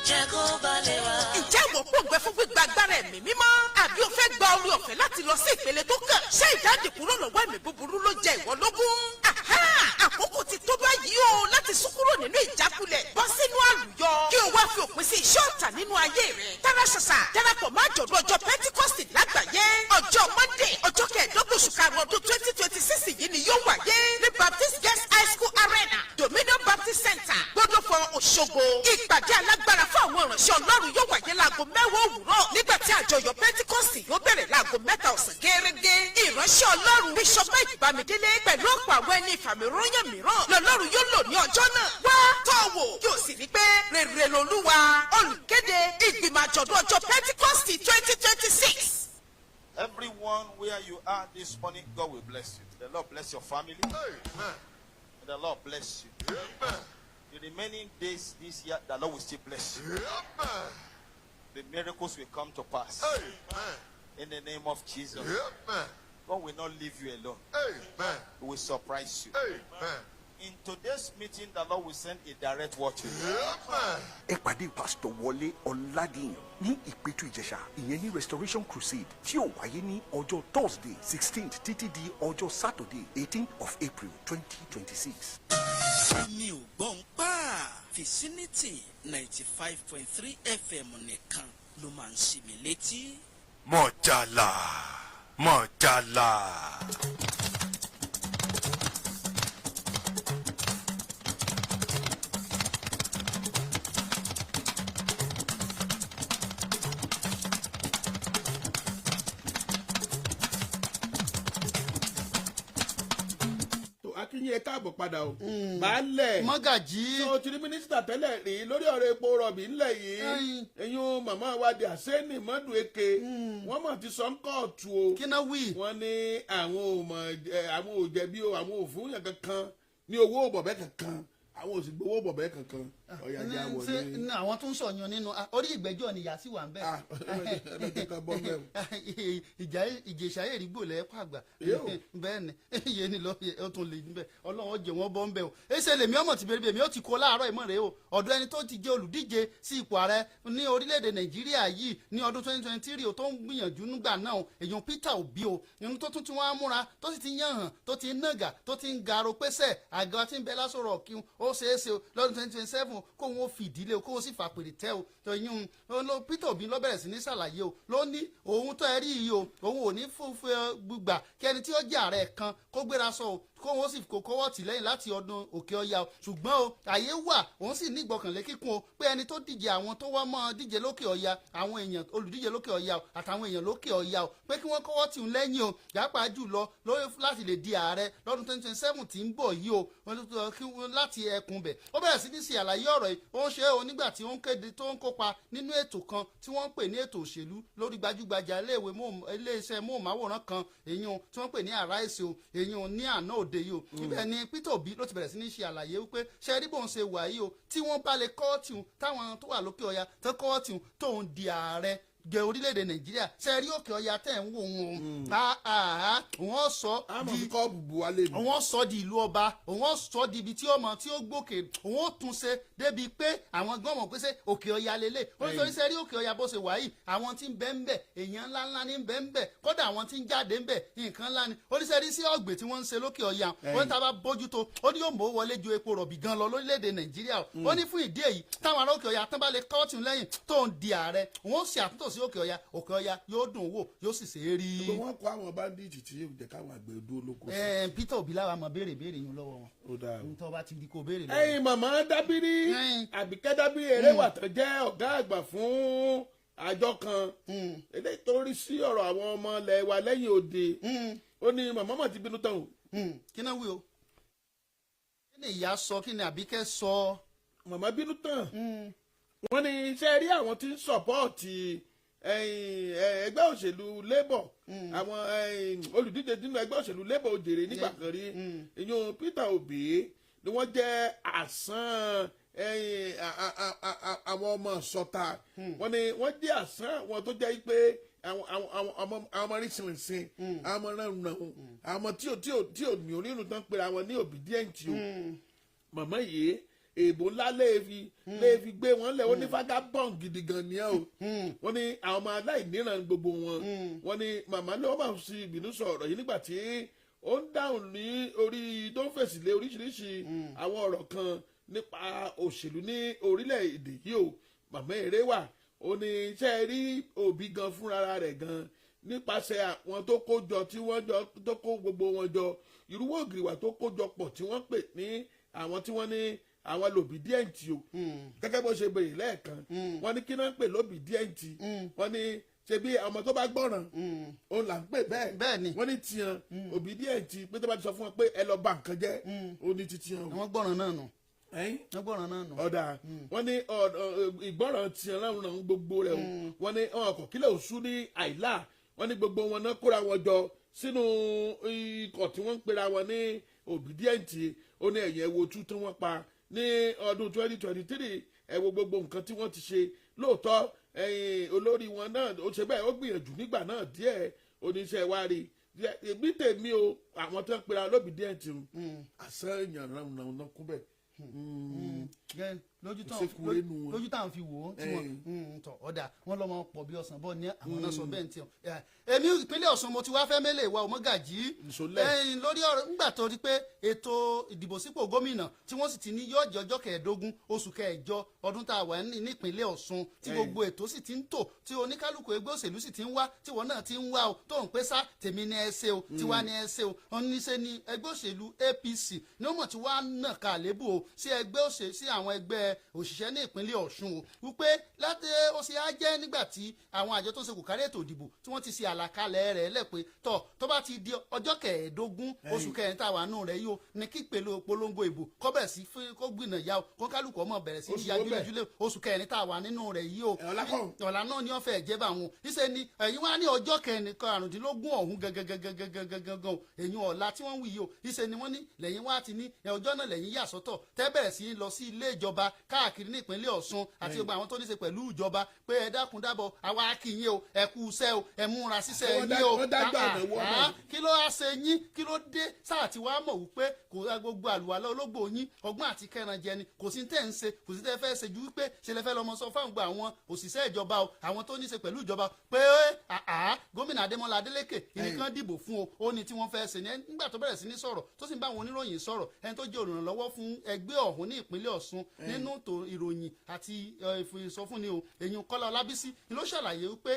jẹ́ kó balẹ̀ wá. Ǹjẹ́ ìwọ pòǹgbẹ fún gbígba agbára ẹ̀mí mímọ́? Àbí o fẹ́ gba orí ọ̀fẹ́ láti lọ sí ìpele tó kàn? Ṣé ìdáǹdè kúrò lọ́wọ́ ẹ̀mí búburú ló jẹ ìwọ lógún? Àhá! Àkókò ti tó báyìí o láti sún kúrò nínú ìjákulẹ̀ bọ́ sínú àlùyọ, kí o wá fi òpin sí iṣẹ́ ọ̀tá nínú ayé rẹ̀. Tara ṣàṣà darapọ̀ mọ́ àjọ̀dún ọjọ́ Pentikọ́sì lágbàáyé. Ọjọ́ Monday, ọjọ́ 25 oṣù karùn-ún ọdún 2026 yìí ni yóò wáyé ní Baptist Girls High School Arena, Dominion Baptist Center, Gbọdọ̀fọ̀, Òṣogbo. Ìpàdé alágbára fún àwọn ìránṣẹ́ Ọlọ́run yóò wáyé láago 10 òwúrọ̀, nígbà tí àjọyọ̀ Pentikọ́sì yóò bẹ̀rẹ̀ láago 3 ọ̀sán gẹ́gẹ́. Ìránṣẹ́ Ọlọ́run Bishop Mike Bámidélé pẹ̀lú ọ̀pọ̀ àwọn ẹni ìfàmìróyàn mìíràn lọ́lọ́run yóò lò ní ọjọ́ náà. Wá tọ́ wò kí o sì rí pé rere lolúwa. Olùkéde, ìgbìmọ̀ àjọ̀dún ọjọ́ Pentikọ́sì 2026. Everyone where you are this morning, God will bless you. The Lord bless your family. Amen. The Lord bless you. Amen. The remaining days this year, the Lord will still bless you. Amen. The miracles will come to pass. Amen. In the name of Jesus. Amen. God will not leave you alone. Amen. He will surprise you. Amen. In today's meeting, the Lord will send a direct word to you. Amen. Ẹ pàdé Pásítọ̀ Wọlé Ọ̀làdìyàn ní Ìpẹ̀tù Ìjẹ̀ṣà, ìyẹn ní Restoration Crusade tí ó wáyé ní ọjọ́ Thursday 16th títí di ọjọ́ Saturday 18th of April 2026. Mi ò gbọ́ ń pa Vicinity 95.3 FM nìkan ló máa ń ṣí mi létí. Mọ̀jàlá, mọ̀jàlá. Tó akínyìn, ẹ káàbọ̀ padà o, baálẹ̀. Mọ́gàjí. Tó ti rí mínísítà tẹ́lẹ̀ rí lórí ọ̀rọ̀ epo rọ̀bì ńlẹ̀ yìí, eyín màmá wa di Àsẹ́nì Mọ́dù Eke, wọ́n mọ̀ ti sọ ń kóòtù o. Kí náà wí? Wọ́n ní àwọn ò mọ̀ ẹ, àwọn ò jẹ̀bi o, àwọn ò fún yàn kankan ní owó bọ̀bẹ́ kankan, àwọn ò sì gbowó bọ̀bẹ́ kankan. Ọ̀yà já ṣé wọlé. ní àwọn tó ń sọ̀yàn nínú orí ìgbẹ́jọ́ ni ìyá sì wà ń bẹ̀. Ah, ẹ jẹ́ ká bọ́ bẹ́ẹ̀ o. Ìjà Ìjẹ̀ṣà èrìgbò lẹ́ẹ̀kọ́ àgbà. Yóò. Bẹ́ẹ̀ ni, iye ni lọ ó tún lè níbẹ̀, Ọlọ́run ó jẹ́ wọ́n bọ́ ń bẹ̀ o. Ẹsẹ̀ lèmi ọmọ ti bẹ̀rẹ̀ bẹ̀rẹ̀ mi ó ti kó láàárọ̀ ìmọ̀ rẹ̀ o. Ọ̀dọ̀ ẹni tó ti jẹ́ olùdíje sí ipò ààrẹ ní orílẹ̀-èdè Nàìjíríà yìí ní ọdún 2023 o, tó ń gbìyànjú nígbà náà o, èèyàn Peter Obi o, ìrun tó tún ti wọ́n á múra, tó sì ti yàn hàn, tó ti ń nàgà, tó ti ń garo pẹ́sẹ̀ àga tí ń bẹ lásòrò kí ó ṣeé ṣe o lọ́dún 2027 kóun ó fìdílé o, kóun sì fàpèrè tẹ́ o. Tọyún ló Peter Obi ló bẹ̀rẹ̀ sí ní ṣàlàyé o, ló ní òun tó ẹ rí yìí o, òun ò ní fúnfẹ́ gbígbà kí ẹni tí ó jẹ́ ààrẹ kan kó gbéra sọ o, kóun ó sì kó kọ́wọ́ tì lẹ́yìn láti ọdún òkè ọya o. Ṣùgbọ́n o, àyè wà, òun sì ní ìgbọ̀kànlé kíkún o pé ẹni tó díje, àwọn tó wá mọ́ díje lókè ọya, àwọn èèyàn olùdíje lókè ọya o àtàwọn èèyàn lókè ọya o, pé kí wọ́n kọ́wọ́ tì ń lẹ́yìn o, pàápàá jùlọ lórí láti lè di ààrẹ lọ́dún 2027 tí ń bọ̀ yìí o, kí wọ́n láti ẹkùn bẹ̀. Ó bẹ̀rẹ̀ sí ní ṣe àlàyé ọ̀rọ̀ yìí, ó ń ṣe é o nígbà tí ó ń kéde tó ń kópa nínú ètò kan tí wọ́n ń pè ní ètò òṣèlú lórí gbajúgbajà iléèwé iléeṣẹ́ móhùnmáwòrán kan, èyí tí wọ́n pè ní Arise o, èyí ní àná òde yìí o. Ibẹ̀ ni Peter Obi ló ti bẹ̀rẹ̀ sí ní ṣe àlàyé wípé ṣe rí bóun ṣe wà yìí o, tí wọ́n bá lè kọ́ tìhun, táwọn tó wà lókè ọya tó kọ́ tìhun, tóun di ààrẹ. jẹ orílẹ̀-èdè Nàìjíríà. Ṣe rí Òkè Ọya tẹ̀ ń wò wọn, wọ́n sọ di wọ́n sọ di ìlú ọba, wọ́n sọ di ibi tí ọmọ tí ó gbòkè, wọ́n ó tún ṣe débi pé àwọn gan mọ̀ pé ṣe Òkè Ọya lélẹ̀. Ó ní torí ṣe rí Òkè Ọya bó ṣe wà yìí, àwọn tí ń bẹ ń bẹ èèyàn ńlá ńlá ní ń bẹ ń bẹ, kódà àwọn tí ń jáde ń bẹ nǹkan ńlá ni. Ó ní ṣe rí sí ọ̀gbìn tí wọ́n ń ṣe lókè Ọya, ó ní tá a bá bójútó, ó ní yóò mọ̀ wọlé ju epo rọ̀bì gan lọ lórílẹ̀‐èdè Nàìjíríà. Ó ní fún ìdí èyí táwọn ará Òkè Ọya tán bá lè kọ́ọ̀tù lẹ́yìn tó ń di ààrẹ, wọ́n ṣe àtúntò sí Òkè Ọya, Òkè Ọya yóò dùn wò, yóò sì ṣe é rí. Gbogbo wọn kó àwọn bandits tí yóò jẹ káwọn àgbẹ̀ dúró lóko. Peter Obi láwa mọ béèrè béèrè yín lọ́wọ́ wọn. Ó dáa o. Ntọ́ bá ti di kó béèrè lọ́wọ́. Ẹ̀yin màmá Dábírí, Àbíkẹ́ Dábírí Eréwà tó jẹ́ ọ̀gá àgbà fún àjọ kan eléyìí tó rí sí ọ̀rọ̀ àwọn ọmọ ilẹ̀ wa lẹ́yìn òde, ó ní màmá mà ti bínú tán o. Kí náà wí o, kí ni ìyá sọ, kí ni Àbíkẹ́ sọ? Màmá bínú tán, wọ́n ní iṣẹ́ rí àwọn tí ń sọ̀pọ́ọ̀tì ẹgbẹ́ òṣèlú Labour, àwọn olùdíje nínú ẹgbẹ́ òṣèlú Labour òjèrè nígbà kan rí, ìyún Peter Obi, ni wọ́n jẹ́ àsán àwọn ọmọ sọta. Wọ́n ní wọ́n jẹ́ àsán àwọn tó jẹ́ pé àwọn ọmọ rísìnrìnsìn, àwọn ọmọ ránran, àwọn ọmọ tí ò ní orírun tán pera wọn ní obedient o. Màmá yìí, èèbò ńlá léèfi gbé wọn lẹ, ó ní vagabond gidi gan ni ẹ o. Wọ́n ní àwọn ọmọ aláìníran gbogbo wọn. Wọ́n ní màmá ló máa fi ìbínú sọ̀rọ̀ yìí nígbà tí ó ń dáhùn ní orí tó ń fèsì lé oríṣiríṣi àwọn ọ̀rọ̀ kan nípa òṣèlú ní orílẹ̀-èdè yìí o. Màmá eré wà, ó ní iṣẹ́ rí Òbí gan fúnra rẹ̀ gan nípasẹ̀ àwọn tó kó jọ tí wọ́n jọ tó kó gbogbo wọn jọ, ìrúwọ́ ògìrìwà tó kó jọ pọ̀ tí wọ́n pè ní àwọn tí wọ́n ní àwọn l'obedient o. Gẹ́gẹ́ bó ṣe béèrè lẹ́ẹ̀kan, wọ́n ní kí náà ń pè l'obedient? Wọ́n ní ṣe bí ọmọ tó bá gbọ́ràn òun là ń pè bẹ́ẹ̀. Bẹ́ẹ̀ni. Wọ́n ní tiyan obedient pé tó bá ti sọ fún wọn pé ẹ lọ bà nǹkan jẹ́, ó ní ti tiyan o. Wọ́n gbọ́ràn náà nù. Wọ́n gbọ́ràn náà nù. Ọ̀dà, wọ́n ní ìgbọ́ràn tiyan láwọn gbogbo rẹ̀ o. Wọ́n ní ọkọ̀ kílẹ̀ òṣù ní àìlá, wọ́n ní gbogbo wọn náà kóra wọn jọ sínú ikọ̀ tí wọ́n ń pera wọn ní obedient. Ó ní ẹ̀yìn ẹ̀wò tú tí wọ́n pa ní ọdún 2023, ẹ wo gbogbo nǹkan tí wọ́n ti ṣe. Lóòótọ́ ẹ̀yìn olórí wọn náà ó ṣe bẹ́ẹ̀, ó gbìyànjú nígbà náà díẹ̀. Oníṣẹ́ wa rí bí tèmi o, àwọn tó ń pera l'obedient àṣà èèyàn ràn kún bẹ́ẹ̀. Lójú táwọn fi wò ó tí wọ́n tọ̀ ọ̀dà wọn lọ́mọ pọ̀ bí ọ̀sán bọ́ ní àwọn náà sọ bẹ́ẹ̀ ní tiwọn. Èmi ìpínlẹ̀ Ọ̀ṣun mo ti wá fẹ́ mélèé wa Ọmọgàjí lórí ọ̀rọ̀ ńgbà tó rí pé ètò ìdìbò sípò gómìnà tí wọ́n sì ti ní yóò jẹ́ ọjọ́ 15 oṣù kẹjọ ọdún tá a wà nípínlẹ̀ Ọ̀ṣun, tí gbogbo ètò sì ti ń tò, tí oníkálukú ẹgbẹ́ òṣèlú sì ti ń wá, tí wọ́n náà ti ń wá o, tó ń pé sá tèmi ni ẹ ṣe o, tiwa ni ẹ ṣe o. Oníṣe ni ẹgbẹ́ òṣèlú APC ní ó mọ̀ tí wàá nà ká lébù o sí ẹgbẹ́ òṣèlú sí àwọn ẹgbẹ́ òṣìṣẹ́ ní ìpínlẹ̀ Ọ̀ṣun o, wípé láti ó ṣe á jẹ́ nígbà tí àwọn àjọ tó ń ṣe kò kárí ètò ìdìbò tí wọ́n ti ṣe àlàkalẹ̀ rẹ̀ lẹ́pẹ́ tọ̀ tó bá ti di ọjọ́ 15 oṣù kẹrin tá a wà nù rẹ̀ yìí o, ní kí pẹ̀lú polongo ìbò kó bẹ̀rẹ̀ sí kó gbìnà ya o, kó kálukú ọmọ bẹ̀rẹ̀ sí ya júlẹ̀júlẹ̀ oṣù kẹrin tá a wà nínú rẹ̀ yìí o, ọ̀la náà ni wọ́n fẹ́ jẹ́ bá wọn. Níṣẹ́ ni ẹ̀yin wá ní ọjọ́ 15 ọ̀hún gangan ẹ̀yin ọ̀la tí wọ́n wí yìí o, níṣẹ́ ni wọ́n ní lẹ́yìn wá ti ní ọjọ́ náà lẹ́yìn yà sọ́tọ̀ tẹ́ bẹ̀rẹ̀ sí lọ sí ilé ìjọba káàkiri ní ìpínlẹ̀ Ọ̀ṣun àti gbogbo àwọn tó ní ṣe pẹ̀lú ìjọba pé ẹ dákun dábọ̀ àwa kì í yín o, ẹ kú iṣẹ́ o, ẹ múra ṣiṣẹ́ yín o. Kí ló wá ṣe yín, kí ló dé sáà tí wàá mọ̀ wípé kò gbogbo àlùwàlá ológbò yín ọgbọ́n àti kẹran jẹ ni, kò sí tẹ́ ń ṣe, kò sí tẹ́ fẹ́ ṣe ju wípé ṣe lẹ fẹ́ lọ́mọ sọ fáwọn gbogbo àwọn òṣìṣẹ́ ìjọba o, àwọn tó ní ṣe pẹ̀lú ìjọba pé gómìnà Adémọ́lá Adélékè ìnìkan dìbò fún o, ó ní tí wọ́n fẹ́ ṣe ní. Nígbà tó bẹ̀rẹ̀ sí ní sọ̀rọ̀ tó sì ń bá àwọn oníròyìn sọ̀rọ̀, ẹni tó jẹ́ olùrànlọ́wọ́ fún ẹgbẹ́ ọ̀hún ní ìpínlẹ̀ Ọ̀ṣun nínú tó ìròyìn àti ìsọfúnni o, èyí Kọ́lá Ọlábísí ló ṣàlàyé wípé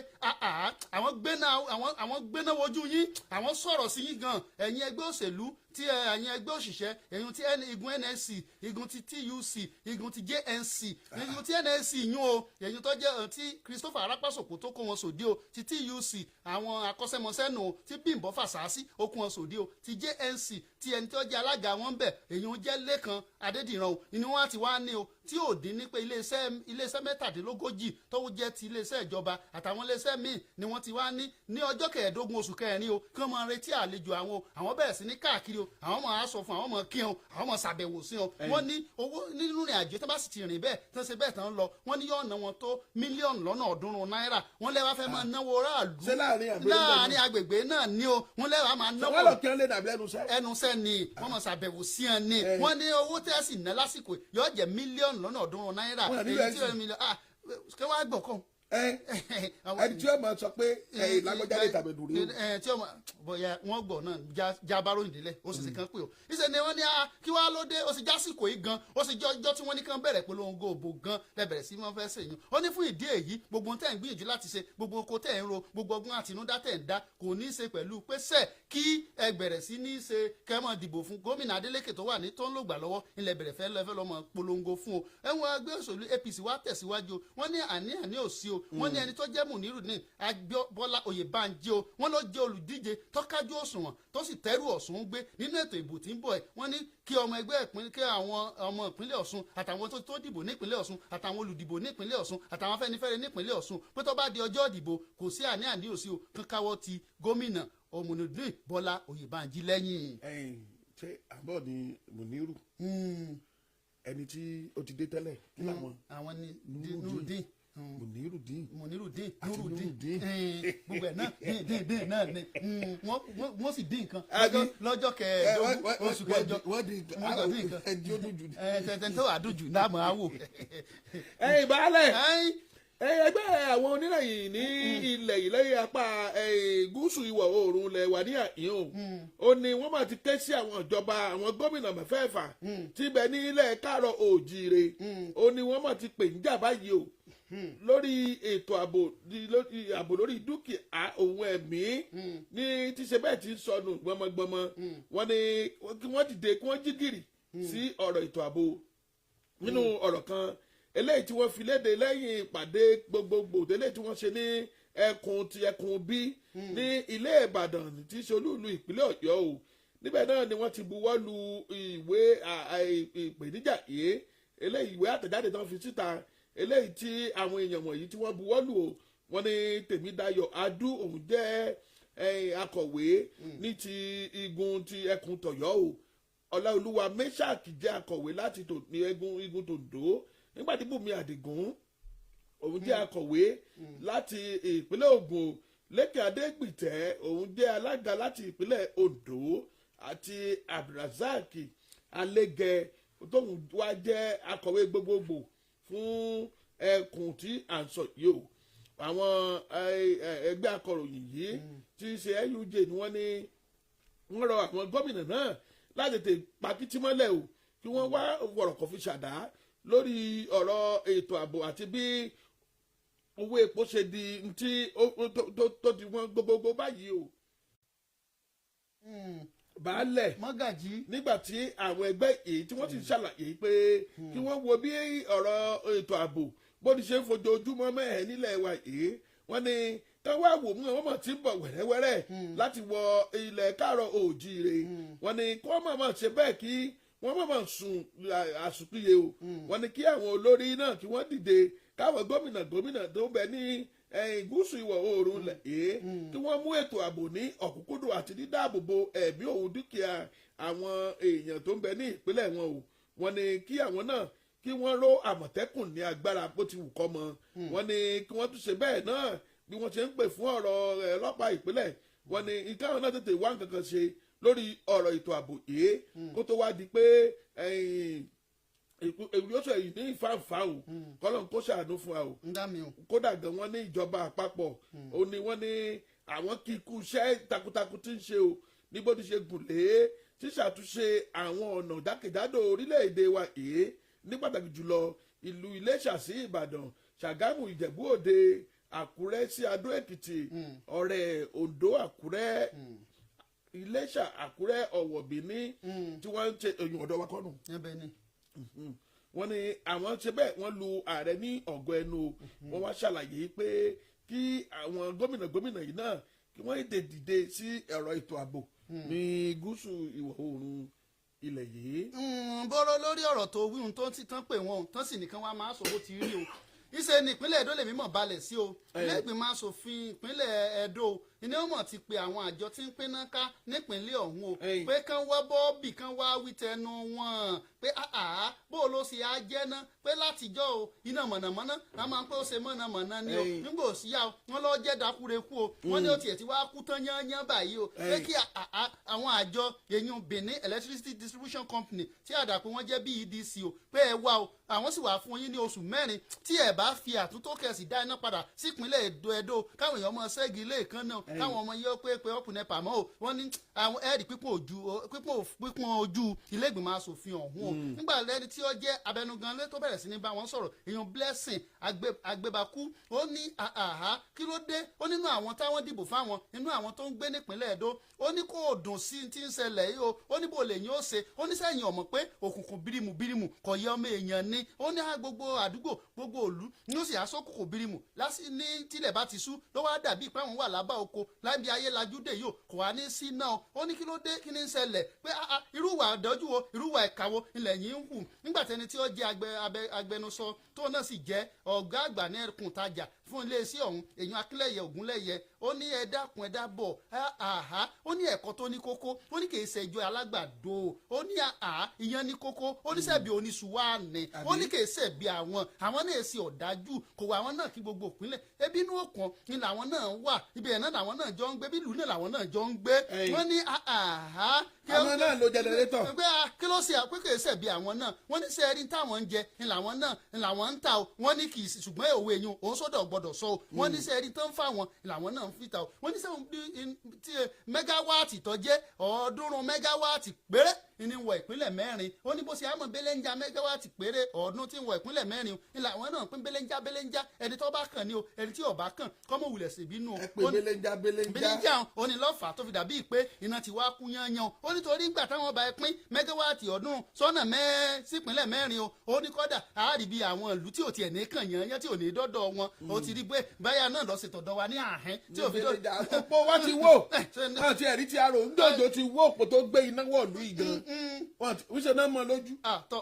àwọn gbéná wojú yín, àwọn sọ̀rọ̀ sí yín gan, ẹ̀yin ẹgbẹ́ òṣèlú tí ẹ̀yin ẹgbẹ́ òṣìṣẹ́, ẹ̀yin tí igun NLC, igun ti TUC, igun ti JNC, igun ti NLC yún o, ẹ̀yin tó jẹ́ ti Christopher Arápásòkò tó kó wọn sòdí o, ti TUC àwọn akọ́ṣẹ́mọṣẹ́ nù o, ti Bímbọ́ Fàṣásí ó kó wọn sòdí o, ti JNC ti ẹni tó jẹ́ alága wọn bẹ̀ èyí ń jẹ́ Lékan Adédìran o, ni wọ́n ti wá ní o tí ò dín ní pé iléeṣẹ́ 37 tó jẹ́ ti iléeṣẹ́ ìjọba àtàwọn iléeṣẹ́ míì ni wọ́n ti wá ní ọjọ́ 15 oṣù kẹrin o, kí wọ́n máa retí àlejò àwọn o. Àwọn bẹ̀rẹ̀ sí ní káàkiri o, àwọn máa sọ fún àwọn máa kí wọn, àwọn máa ṣàbẹ̀wò sí wọn. Wọ́n ní owó nínú ìrìn àjò tó bá sì ti rìn bẹ́ẹ̀ tán, ṣe bẹ́ẹ̀ tán lọ, wọ́n ní yóò ná wọn tó mílíọ̀nù lọ́nà 300 náírà. Wọ́n lẹ́wàá fẹ́ máa náwó ráàlú. Ṣé láàrin àgbègbè náà? Láàrin agbègbè náà ni o. Wọ́n lẹ́wàá máa náwó. Wọ́n lọ kí wọ́n lè dàbí lẹ́nu iṣẹ́. Ẹnu iṣẹ́ ni wọ́n máa ṣàbẹ̀wò sí ẹ ní. Wọ́n ní owó tẹ́ sì ná lásìkò yóò jẹ́ mílíọ̀nù lọ́nà 300 náírà. Wọ́n nílò Èyí tí ẹ̀sìn. mílíọ̀nù, ah, kí wọ́n á gbọ̀ kàn. Ẹni tí ó máa sọ pé ẹ̀yìn lágbájá lè tàbí dùn rí o. Tí ọmọ bóyá wọ́n gbọ́ náà já bárò ìdílé ó sì sì kan pé o ìṣe ni wọ́n ní a kí wàá ló dé, ó sì jásìkò yìí gan, ó sì jọjọ́ tí wọ́n ní kán bẹ̀rẹ̀ polongo òbò gan lẹ́bẹ̀rẹ̀ sí wọ́n fẹ́ ṣèyún. Ó ní fún ìdí èyí, gbogbo ohun tẹ́ ń gbìyànjú láti ṣe, gbogbo oko tẹ́ ń ro, gbogbo ọgbọ́n àtinúdá tẹ́ ń dá, kò ní í ṣe pẹ̀lú pé sẹ́ kí ẹ bẹ̀rẹ̀ sí ní ṣe kẹ́ mọ́ dìbò fún gómìnà Adeleke tó wà ní tó ń lògbà lọ́wọ́ ilẹ̀ bẹ̀rẹ̀ fẹ́ lọ́fẹ́ lọ́mọ polongo fún o. Ẹ̀wọ̀n ẹgbẹ́ òṣèlú APC wá tẹ̀síwájú o. Wọ́n ní àní àní ò sí o. Wọ́n ní ẹni tó jẹ́ Munirudeen Abíọ́bọ́lá Oyèbánjí o, wọ́n ló jẹ́ olùdíje tọ́kájú òṣùwọ̀n tó sì tẹ́rù Ọ̀ṣun gbé nínú ètò ìbò tí ń bọ̀ ẹ̀. Wọ́n ní kí ọmọ ẹgbẹ́ ìpín, kí àwọn ọmọ ìpínlẹ̀ Ọ̀ṣun àtàwọn tó dìbò nípínlẹ̀ Ọ̀ṣun àtàwọn olùdìbò nípínlẹ̀ Ọ̀ṣun àtàwọn Afẹ́nifẹ́re nípínlẹ̀ Ọ̀ṣun pé tó bá di ọjọ́ ìdìbò, kò sí àní àní ò sí o, kán káwọ́ ti gómìnà Munirudeen Bọ́lá Oyèbánjí lẹ́yìn. Ẹ̀yin, ṣé àbọ̀ ni Muniru, ẹni tí ó ti dé tẹ́lẹ̀, kí làwọn? Àwọn ni Nurudeen. Munirudeen. Munirudeen. Àti Nurudeen. Nurudeen. Gbogbo ẹ̀ náà dín dín dín náà ni. Wọ́n sì dín nǹkan Àbí? lọ́jọ́ 15 oṣù kẹjọ. Wọ́n di Wọ́n jọ dín nǹkan. Ẹni tí ó dùn jù. Tẹ̀tẹ̀ tó wà dùn jù náà máa wò. Ẹ̀yin baálẹ̀, ẹ̀yin ẹgbẹ́ àwọn oníròyìn ní ilẹ̀ yìí lẹ́yìn apá gúúsù ìwọ̀ oòrùn ilẹ̀ wà ní àyín o, ó ní wọ́n máa ti ké sí àwọn ìjọba àwọn gómìnà mẹ́fẹ̀ẹ̀fà tí bẹ ní ilẹ̀ káàrọ̀ òjìire. Ó ní wọ́n máa ti pè ń jà báyìí o lórí ètò ààbò lórí ààbò lórí dúkìá òun ẹ̀mí ní tíṣe bẹ́ẹ̀ ti ń sọnù gbọmọgbọmọ. Wọ́n ní kí wọ́n dìde, kí wọ́n jí gìrì sí ọ̀rọ̀ ètò ààbò. Nínú ọ̀rọ̀ kan eléyìí tí wọ́n fi léde lẹ́yìn ìpàdé gbogbogbò eléyìí tí wọ́n ṣe ní ẹkùn ti ẹkùn bí ní ilé Ìbàdàn tí í ṣe olúùlú ìpínlẹ̀ Ọ̀yọ́ o, níbẹ̀ náà ni wọ́n ti buwọ́ lu ìwé ìpèníjà yìí. Eléyìí, ìwé àtẹ̀jáde tán fi síta eléyìí tí àwọn èèyàn wọ̀nyí tí wọ́n buwọ́ lù o, wọ́n ní Tèmídayọ̀ Adú, òun jẹ́ akọ̀wé ní ti igun ti ẹkùn tọ̀yọ́ o. Ọláolúwa Meshach jẹ́ akọ̀wé láti tò ní ẹgún igun tòǹdó, nígbà tí Bùnmi Àdìgún, òun jẹ́ akọ̀wé láti ìpínlẹ̀ Ògùn. Lékè Adégbìtẹ́, òun jẹ́ alága láti ìpínlẹ̀ Oǹdó, àti Abdulrasaq Alégẹ, tóun wá jẹ́ akọ̀wé gbogbogbò fún ẹkùn tí à ń sọ yìí o. Àwọn ẹgbẹ́ akọ̀ròyìn yìí tí í ṣe NUJ ni wọ́n ní wọ́n rọ àwọn gómìnà náà láti tètè pakítí mọ́lẹ̀ o, kí wọ́n wá wọ̀rọ̀kọ̀ fi ṣàdá lórí ọ̀rọ̀ ètò ààbò àti bí owó epo ṣe di ntí tó ti wọ́n gbogbogbò báyìí o. Baálẹ̀, mọ́gàjí, nígbà tí àwọn ẹgbẹ́ yìí tí wọ́n ti ṣàlàyé pé kí wọ́n wo bí ọ̀rọ̀ ètò ààbò bó ti ṣe ń fojoojúmọ́ mẹ́hẹ̀ nílẹ̀ wa yìí, wọ́n ní tán wá wò mú wọn mọ̀ tí ń bọ̀ wẹ́rẹ́wẹ́rẹ́ láti wọ ilẹ̀ káàrọ̀ òjíire. Wọ́n ní kí wọ́n mọ̀ ṣe bẹ́ẹ̀, kí wọ́n mọ̀ sùn àsùnpìyẹ o. Wọ́n ní kí àwọn olórí náà kí wọ́n dìde, káwọn gómìnà gómìnà tó bẹ ní ẹ̀yìn gúúsù ìwọ̀ oòrùn ilẹ̀ yìí, kí wọ́n mú ètò ààbò ní ọ̀kúnkúndùn àti dídáàbòbò ẹ̀mí òun dúkìá àwọn èèyàn tó ń bẹ ní ìpínlẹ̀ wọn o. Wọ́n ní kí àwọn náà kí wọ́n ró Àmọ̀tẹ́kùn ní agbára bó ti wù kọ́ mọ́. Wọ́n ní kí wọ́n tún ṣe bẹ́ẹ̀ náà bí wọ́n ṣe ń pè fún ọ̀rọ̀ ọlọ́pàá ìpínlẹ̀. Wọ́n ní ìkáwọn náà tètè wá nǹkan kan ṣe lórí ọ̀rọ̀ ètò ààbò yìí kó tó wá di pé yóò sọ èyí ní ìfàǹfà o. Kọ́lọ́n kó ṣàánú fún wa o. Ń dá mi o. Kódà gan, wọ́n ní ìjọba àpapọ̀ ó ní wọ́n ní àwọn kí ikú iṣẹ́ takuntakun tí ń ṣe o ní bó ti ṣe gùn lé ṣíṣàtúnṣe àwọn ọ̀nà jákèjádò orílẹ̀-èdè wa yìí, ní pàtàkì jùlọ ìlú Iléṣà sí Ìbàdàn, Ṣàgámù, Ìjẹ̀bú Òde, Àkúrẹ́ sí Adó Èkìtì, Ọ̀rẹ́, Oǹdó, Àkúrẹ́, Iléṣà, Àkúrẹ́, Ọ̀wọ̀, Bìní, tí wọ́n ń ṣe èyàn ọ̀dọ́ wa kọ́nù. Ẹbẹ ni. Wọ́n ní àwọn ṣe bẹ́ẹ̀, wọ́n lu ààrẹ ní ọ̀gọ́ ẹnu o. Wọ́n wá ṣàlàyé pé kí àwọn gómìnà gómìnà yìí náà kí wọ́n ètè dìde sí ẹ̀rọ ètò ààbò ní gúúsù ìwọ̀ oòrùn ilẹ̀ yìí. Bọ́rọ̀ lórí ọ̀rọ̀ tó wíhun tó ti tán pé wọ́n tán sì nìkan wá máa sọ bó ti rí o. Ìṣe ní ìpínlẹ̀ Ẹdó lèmi mọ̀ balẹ̀ sí o. Ilé ìgbìmọ̀ asòfin ìpínlẹ̀ Ẹdó ni wọ́n mọ̀ ti pe àwọn àjọ tí ń pinná ká nípínlẹ̀ ọ̀hún o, pé kán wá bọ́ọ̀bì kán wá wí tẹnu wọn pé àá bó o ló ṣe á jẹ́ ná, pé látijọ́ o iná mọ̀nàmọ́ná a máa ń pé ó ṣe mọ̀nàmọ́ná ni o, nígbà òsíyá o wọ́n lọ́ọ́ jẹ́ dakureku o, wọ́n ní ó tiẹ̀ ti wá kú tán yányán báyìí o, pé kí àwọn àjọ èyàn Benin Electricity Distribution Company tí àdàpọ̀ wọn jẹ́ BEDC o, pé ẹ wá o, àwọn sì wà fún yín ní oṣù 4 tí ẹ bá fi àtúntò kẹsì dá iná padà sípínlẹ̀ Ẹdó káwọn èèyàn ọmọ ṣẹ́gi ilé ìkan náà káwọn ọmọ yẹ pé ọkùnrin pàmò o, wọ́n ní àwọn ẹ̀rí pípọ́n ojú ilé ìgbìmọ̀ asòfin ọ̀hún o. Nígbà lẹ́ni tí ó jẹ́ abẹnugan lé tó bẹ̀rẹ̀ sí ní bá wọn sọ̀rọ̀, èèyàn Blessing Agbébakú, ó ní àhá kí ló dé, ó nínú àwọn táwọn dìbò fáwọn nínú àwọn tó ń gbé nípínlẹ̀ Ẹdó, ó ní kó dùn sí ti ń ṣẹlẹ̀ yìí o, ó ní bó lè yín ó ṣe, ó ní sẹ́yìn ọ̀mọ̀ pé òkùnkùn bírímù bírímù kò yẹ ọmọ èèyàn ní, ó ní gbogbo àdúgbò gbogbo òlú ní ó sì aṣọ́kùnkùn bírímù lásì ní tílẹ̀ bá ti sú ló wá dàbí pé àwọn wà lábá oko lábí ayé lajúdé yìí kò wá ní sí náà, ó ní kí ló dé kí ní ń ṣẹlẹ̀ pé irúwà àdọ́jú wo irúwà ẹ̀ka wo ilẹ̀ yìí ń hù. Nígbà tẹni tí ó jẹ́ agbẹnusọ tó náà sì jẹ́ ọ̀gá àgbà ní ẹkùn tajà fún iléeṣẹ́ ọ̀hún èèyàn Akínlẹ̀yẹ Ògúnlẹ̀yẹ, ó ní ẹ dákun ẹ dábọ̀ àhá, ó ní ẹ̀kọ́ tó ní kókó, ó ní kìí ṣẹjọ́ alágbàdo, ó ní àhá ìyẹn ní kókó, ó ní ṣebí oníṣùwàní, ó ní kìí ṣẹ̀bi àwọn náà ṣe ọ̀dájú kò wá àwọn náà kí gbogbo ìpínlẹ̀ ebi inú òkun ni làwọn náà wà, ibi ẹ̀ náà làwọn náà jọ ń gbé, bí ìlú náà làwọn náà jọ ń gbé, wọ́n ní àhá àwọn náà lo jẹnẹrétọ̀ pé kí ló ṣe pé kìí ṣẹ̀bi àwọn náà, wọ́n ní ṣe ẹni táwọn ń jẹ ni làwọn náà ni làwọn ń ta o, wọ́n ní kìí ṣùgbọ́n òwe yun òun sọ́dọ̀ gbọ́dọ̀ sọ o, wọ́n ní ṣe ẹni tó ń fà wọ́n làwọn náà ń fi ta o, wọ́n ní ṣe mẹ́gáwáàtì tó jẹ́ 300 mẹ́gáwáàtì péré ní wọ ìpínlẹ̀ 4, ó ní bó ṣe àmọ́ belenja mẹ́gáwáàtì péré ọdún tí ń wọ ìpínlẹ̀ 4 ní làwọn náà pín belenja belenja, ẹni tó bá kàn ní o, ẹni tí ò bá kàn kọ́mọ wulẹ̀ ṣèbínú o. Ẹ pé belenja belenja belenja ó ní lọ́fà tó fi dàbí pé iná ti wá kú yányán, ó nítorí ìgbà táwọn bá pín mẹ́gáwáàtì ọdún sọ́nà sípínlẹ̀ 4 o, ó ní kọ́dà àárí bí àwọn ìlú tí ò tiẹ̀ ní kàn yányán tí ò ní dọ́dọ̀ wọn, ó ti rí pé báyà náà lọ ṣètọ̀dọ̀ wa ní àhín tí ò fi dọ́dọ̀. Òpó wa ti wó àti ẹ̀rí ti arò ńdọ̀jọ́ ti wó òpó tó gbé iná wọ̀lú ìgan wọ́n ṣe náà mọ lójú.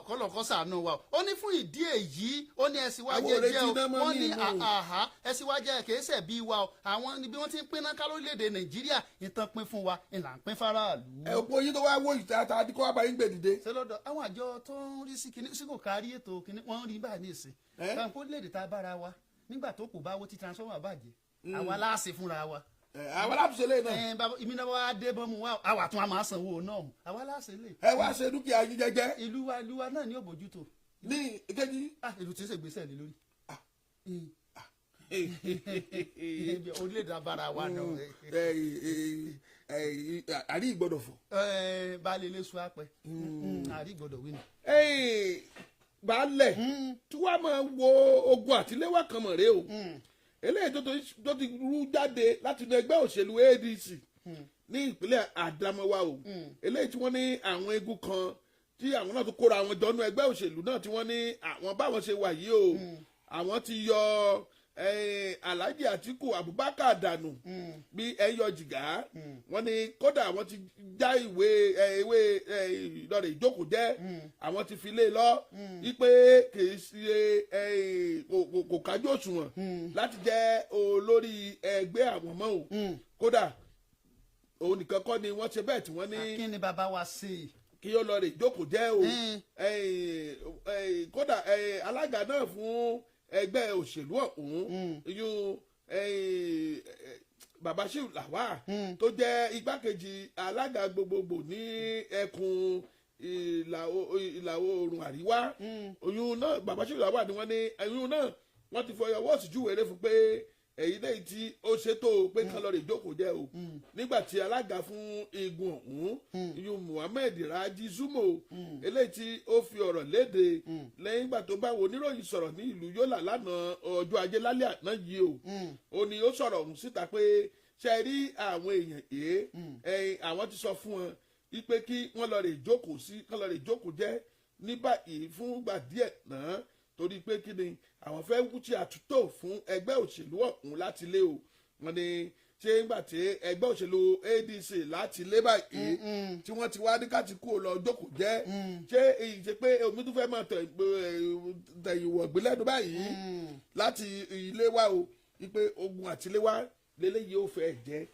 Kọlọkọ ṣàánú wa ó ní fún ìdí èyí ó ní ẹsìn wa jẹjẹ o, wọ́n ní àhá ẹsìn wa jẹ kìí ṣe bí wa o, àwọn níbi wọ́n ti ń pinná ká lórílẹ̀-èdè Nàìjíríà ìtàn pín fún wa ìlà ń pín faraàlú. Ẹ òpó yín tó wá wó ìta ta kó wá bá yín gbè dìde. Ṣé lọ́dọ̀ àwọn àjọ tó ń rí sí kinní sí kò kárí ètò kinní wọ́n ń rí báyìí ní ìsìn báńkì orílẹ̀-èdè tá a bára wa nígbà tó kò bá wó tí transformer bàjẹ́ àwa láàṣẹ fúnra wa. Àwa láṣẹ lè náà. Ìmí náà wá dé bọ́mú wa àwa tún a máa sanwó náà àwa láṣẹ lè. Ẹ wá ṣe dúkìá yín jẹ́jẹ́. Ìlú wa náà ní òbójútó. Ní ìkejì. Ìlú tí ń ṣègbésẹ̀ lé lórí. Orílẹ̀-èdè abara wa náà. Àrí ìgbọ́dọ̀ fọ̀. Baálé ilé sùn apẹ àrí ìgbọ́dọ̀ wí ni. Baálẹ̀ tí wàá máa wo ogun àtiléwá kan mọ̀ rèé o, eléyìí tó ti rú jáde láti inú ẹgbẹ́ òṣèlú ADC ní ìpínlẹ̀ Adamawa o, eléyìí tí wọ́n ní àwọn egun kan tí àwọn náà tó kóra àwọn jọ nú ẹgbẹ́ òṣèlú náà tí wọ́n ní àwọn báwọn ṣe wà yìí o, àwọn ti yọ Alhaji Atiku Abubakar dànù bí ẹyọ jìgá, wọ́n ní kódà àwọn ti já ìwé ìwé ìlọrin ìjókòó jẹ́, àwọn ti fi lé lọ wípé kì í ṣe kò kájú òṣùwọ̀n láti jẹ́ olórí ẹgbẹ́ àwọn mọ́ o, kódà òun nìkan kọ́ ni wọ́n ṣe bẹ́ẹ̀ tí wọ́n ní. Kí ni bàbá wa ṣe? Kí ó lọ rè jókòó jẹ́ o, kódà alága náà fún ẹgbẹ́ òṣèlú ọ̀hún yún Baba Shehu Lawal tó jẹ́ igbákejì alága gbogbogbò ní ẹkùn ìlà oòrùn àríwá, oyún náà Baba Shehu Lawal ni wọ́n ní oyún náà wọ́n ti fọyọ́ wọ́ọ̀sì júwèrè fún pé èyí lẹ́yìn tí ó ṣètò pé kán lọ́ọ́ rè jókòó jẹ́ o, nígbà tí alága fún igun ọ̀hún iyun Muhammed Raji Zumo eléyìí tí ó fi ọ̀rọ̀ léde lẹ́yìn ìgbà tó bá wo oníròyìn sọ̀rọ̀ ní ìlú Yola lánàá ọjọ́ ajé lálẹ́ àná yìí o, ó ní ó sọ̀rọ̀ ọ̀hún síta pé ṣe rí àwọn èèyàn yìí àwọn ti sọ fún wọn wípé kí wọ́n lọ́ọ́ rè jókòó sí kán lọ́ọ́ rè jókòó jẹ́ ní báyìí fún gbà díẹ̀ náà torí pé kí ni àwọn fẹ́ wúti àtúntò fún ẹgbẹ́ òṣèlú ọ̀hún láti lé o, wọ́n ní Ṣé ńgbà tí ẹgbẹ́ òṣèlú ADC láti lé báyìí tí wọ́n ti wá ní káti kú lọ jókòó jẹ́, ṣé èyí ṣe pé omi tún fẹ́ máa tẹ̀yìn wọ̀gbìn lẹ́nu báyìí láti ilé wa o, wípé ogun àtiléwá lélẹ́yìí ó fẹ́ jẹ́?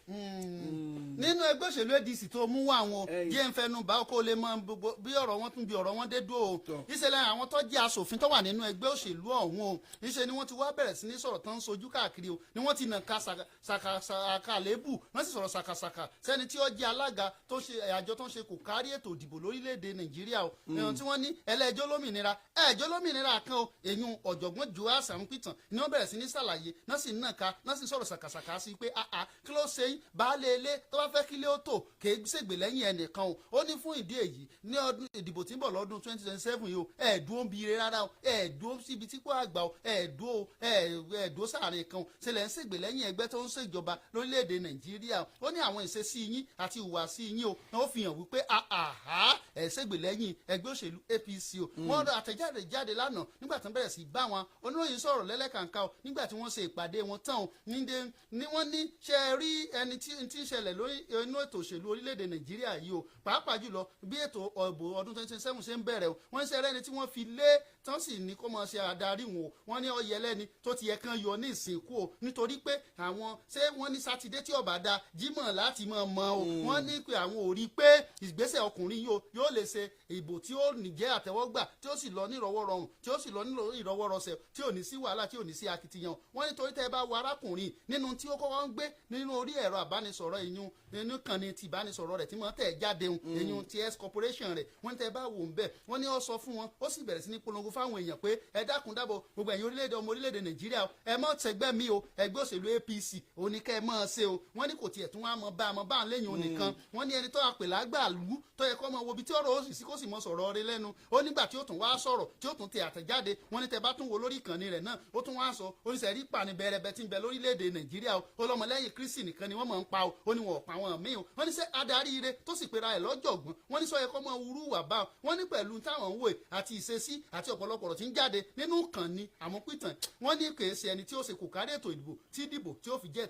Nínú ẹgbẹ́ òṣèlú ADC tó mú wá àwọn jẹ́ ń fẹnu bá kó lè mọ gbogbo bí ọ̀rọ̀ wọn tún bí ọ̀rọ̀ wọn dé dúró o. Ìṣẹ̀lẹ̀ àwọn tó jẹ́ aṣòfin tó wà nínú ẹgbẹ́ òṣèlú ọ̀hún o, ìṣe ni wọ́n ti wá bẹ̀rẹ̀ sí ní sọ̀rọ̀ tán ń sojú káàkiri o, ni wọ́n ti nà ká sàkà lébù, wọ́n sì sọ̀rọ̀ sàkàsàkà sẹ́ni tí ó jẹ́ alága tó ṣe àjọ tó ń ṣe kò kárí ètò ìdìbò lórílẹ̀‐èdè Nàìjíríà o, èèyàn tí wọ́n ní ẹlẹ́jọ́ lómìnira, ẹ̀jọ́ lómìnira kan o, èyún ọ̀jọ̀gbọ́n Joas Amupitan, ni wọ́n bẹ̀rẹ̀ sí ní ṣàlàyé náà, sì ń nàka náà, sì sọ̀rọ̀ sàkàsàkà sí pé àà, kí ló ṣe yín? Baálé ilé tó bá fẹ́ kí ilé ó tò, kì í ṣègbè lẹ́yìn ẹnìkan o. Ó ní fún ìdí èyí, ní ọdún ìdìbò tí ń bọ̀ lọ́dún 2027 yìí o, ẹ̀ dúró ń bi ire rárá o, ẹ̀ dúró síbi tí kò àgbà o, ẹ̀ dúró, ẹ̀ dúró sáàrin kan o, ṣẹlẹ̀ ń ṣègbè lẹ́yìn ẹgbẹ́ tó ń ṣèjọba lórílẹ̀‐èdè Nàìjíríà o. Ó ní àwọn ìṣesí yín àti ìhùwàsí yín o, ó fi hàn wípé àhá, ẹ̀ ṣègbè lẹ́yìn ẹgbẹ́ òṣèlú APC o. Wọ́n rọ àtẹ̀jáde jáde lánàá nígbà tí wọ́n bẹ̀rẹ̀ sí bá wọn oníròyìn sọ̀rọ̀ lẹ́lẹ́kàǹkà o, nígbà tí wọ́n ṣe ìpàdé wọn tán o, nídé ni wọ́n ní ṣe rí ẹni tí tí ń ṣẹlẹ̀ lórí inú ètò òṣèlú orílẹ̀-èdè Nàìjíríà yìí o, pàápàá jùlọ bí ètò ìbò ọdún 2027 ṣe ń bẹ̀rẹ̀ o. Wọ́n ń ṣe rẹ́ni tí wọ́n fi lé tán sì ní kó máa ṣe adarí wọn o. Wọ́n ní ọyẹ lẹ́ni tó ti yẹ kán yọ ní ìsìnkú o, nítorí pé àwọn ṣé wọ́n ní Sátidé tí ọba da Jímọ̀ láti máa mọ o. Wọ́n ní pé àwọn ò rí i pé ìgbésẹ̀ ọkùnrin yìí o yóò lè ṣe ìbò tí ó nìjẹ́ àtẹ́wọ́gbà, tí ó sì lọ nírọ̀wọ́rọ̀rùn, tí ó sì lọ nírọ̀wọ́rọ̀sẹ̀, tí ò ní sí wàhálà, tí ò ní sí akitiyan. Wọ́n nítorí tẹ́ ẹ bá wo arákùnrin nínú tí ó kọ́kọ́ ń gbé nínú orí ẹ̀rọ àbánisọ̀rọ̀ ìyún nínú kan ní ti ìbánisọ̀rọ̀ rẹ̀ tí wọ́n tẹ̀ jáde ń ìyún ti S corporation rẹ̀, wọ́n ní tẹ́ ẹ bá wò ń bẹ̀, wọ́n ní ó sọ fún wọn, ó sì bẹ̀rẹ̀ sí ní polongo fáwọn èèyàn pé ẹ dákun dábọ̀, gbogbo ẹ̀yin orílẹ̀-èdè, ọmọ orílẹ̀-èdè Nàìjíríà o, ẹ mọ́ tẹgbẹ́ mi o, ẹgbẹ́ òṣèlú APC òní kẹ́ ẹ mọ́ ọ ṣe o. Wọ́n ní kò tiẹ̀ tún wá mọ́ bá a mọ́ bá a lẹ́yìn òun nìkan. Wọ́n ní ẹni tó àpè lágbàlú tó yẹ kó mọ wo ibi tí ọ̀rọ̀ ó sì sí, kó sì mọ sọ̀rọ̀ rẹ̀ lẹ́nu ó, nígbà tí ó tún wá sọ̀rọ̀ tí ó tún tẹ àtẹ̀jáde, wọ́n ní tẹ bá tún wo lórí ìkànnì rẹ̀ náà, ó tún wá sọ oníṣẹ́ rí pàní bẹ̀rẹ̀bẹ̀ tí ń bẹ lórílẹ̀‐èdè Nàìjíríà o, ó lọ́mọlẹ́yìn Kristi nìkan ni wọ́n máa ń pa o, ó ní wọn ò pa wọn míì o. Wọ́n ní sẹ́ adarí ire tó sì pera ẹ̀ lọ́jọ̀gbọ́n, wọ́n ní sọ yẹ kó mọ wúrú wà bá wọ́n ní pẹ̀lú táwọn ń wò àti ìṣesí àti ọ̀pọ̀lọpọ̀ ọ̀rọ̀ tí ń jáde nínú ìkànnì àmúpìtàn, wọ́n ní kì í ṣe ẹni tí ó ṣe kò kárí ètò ìdìbò tí dìbò tí ó fi jẹ́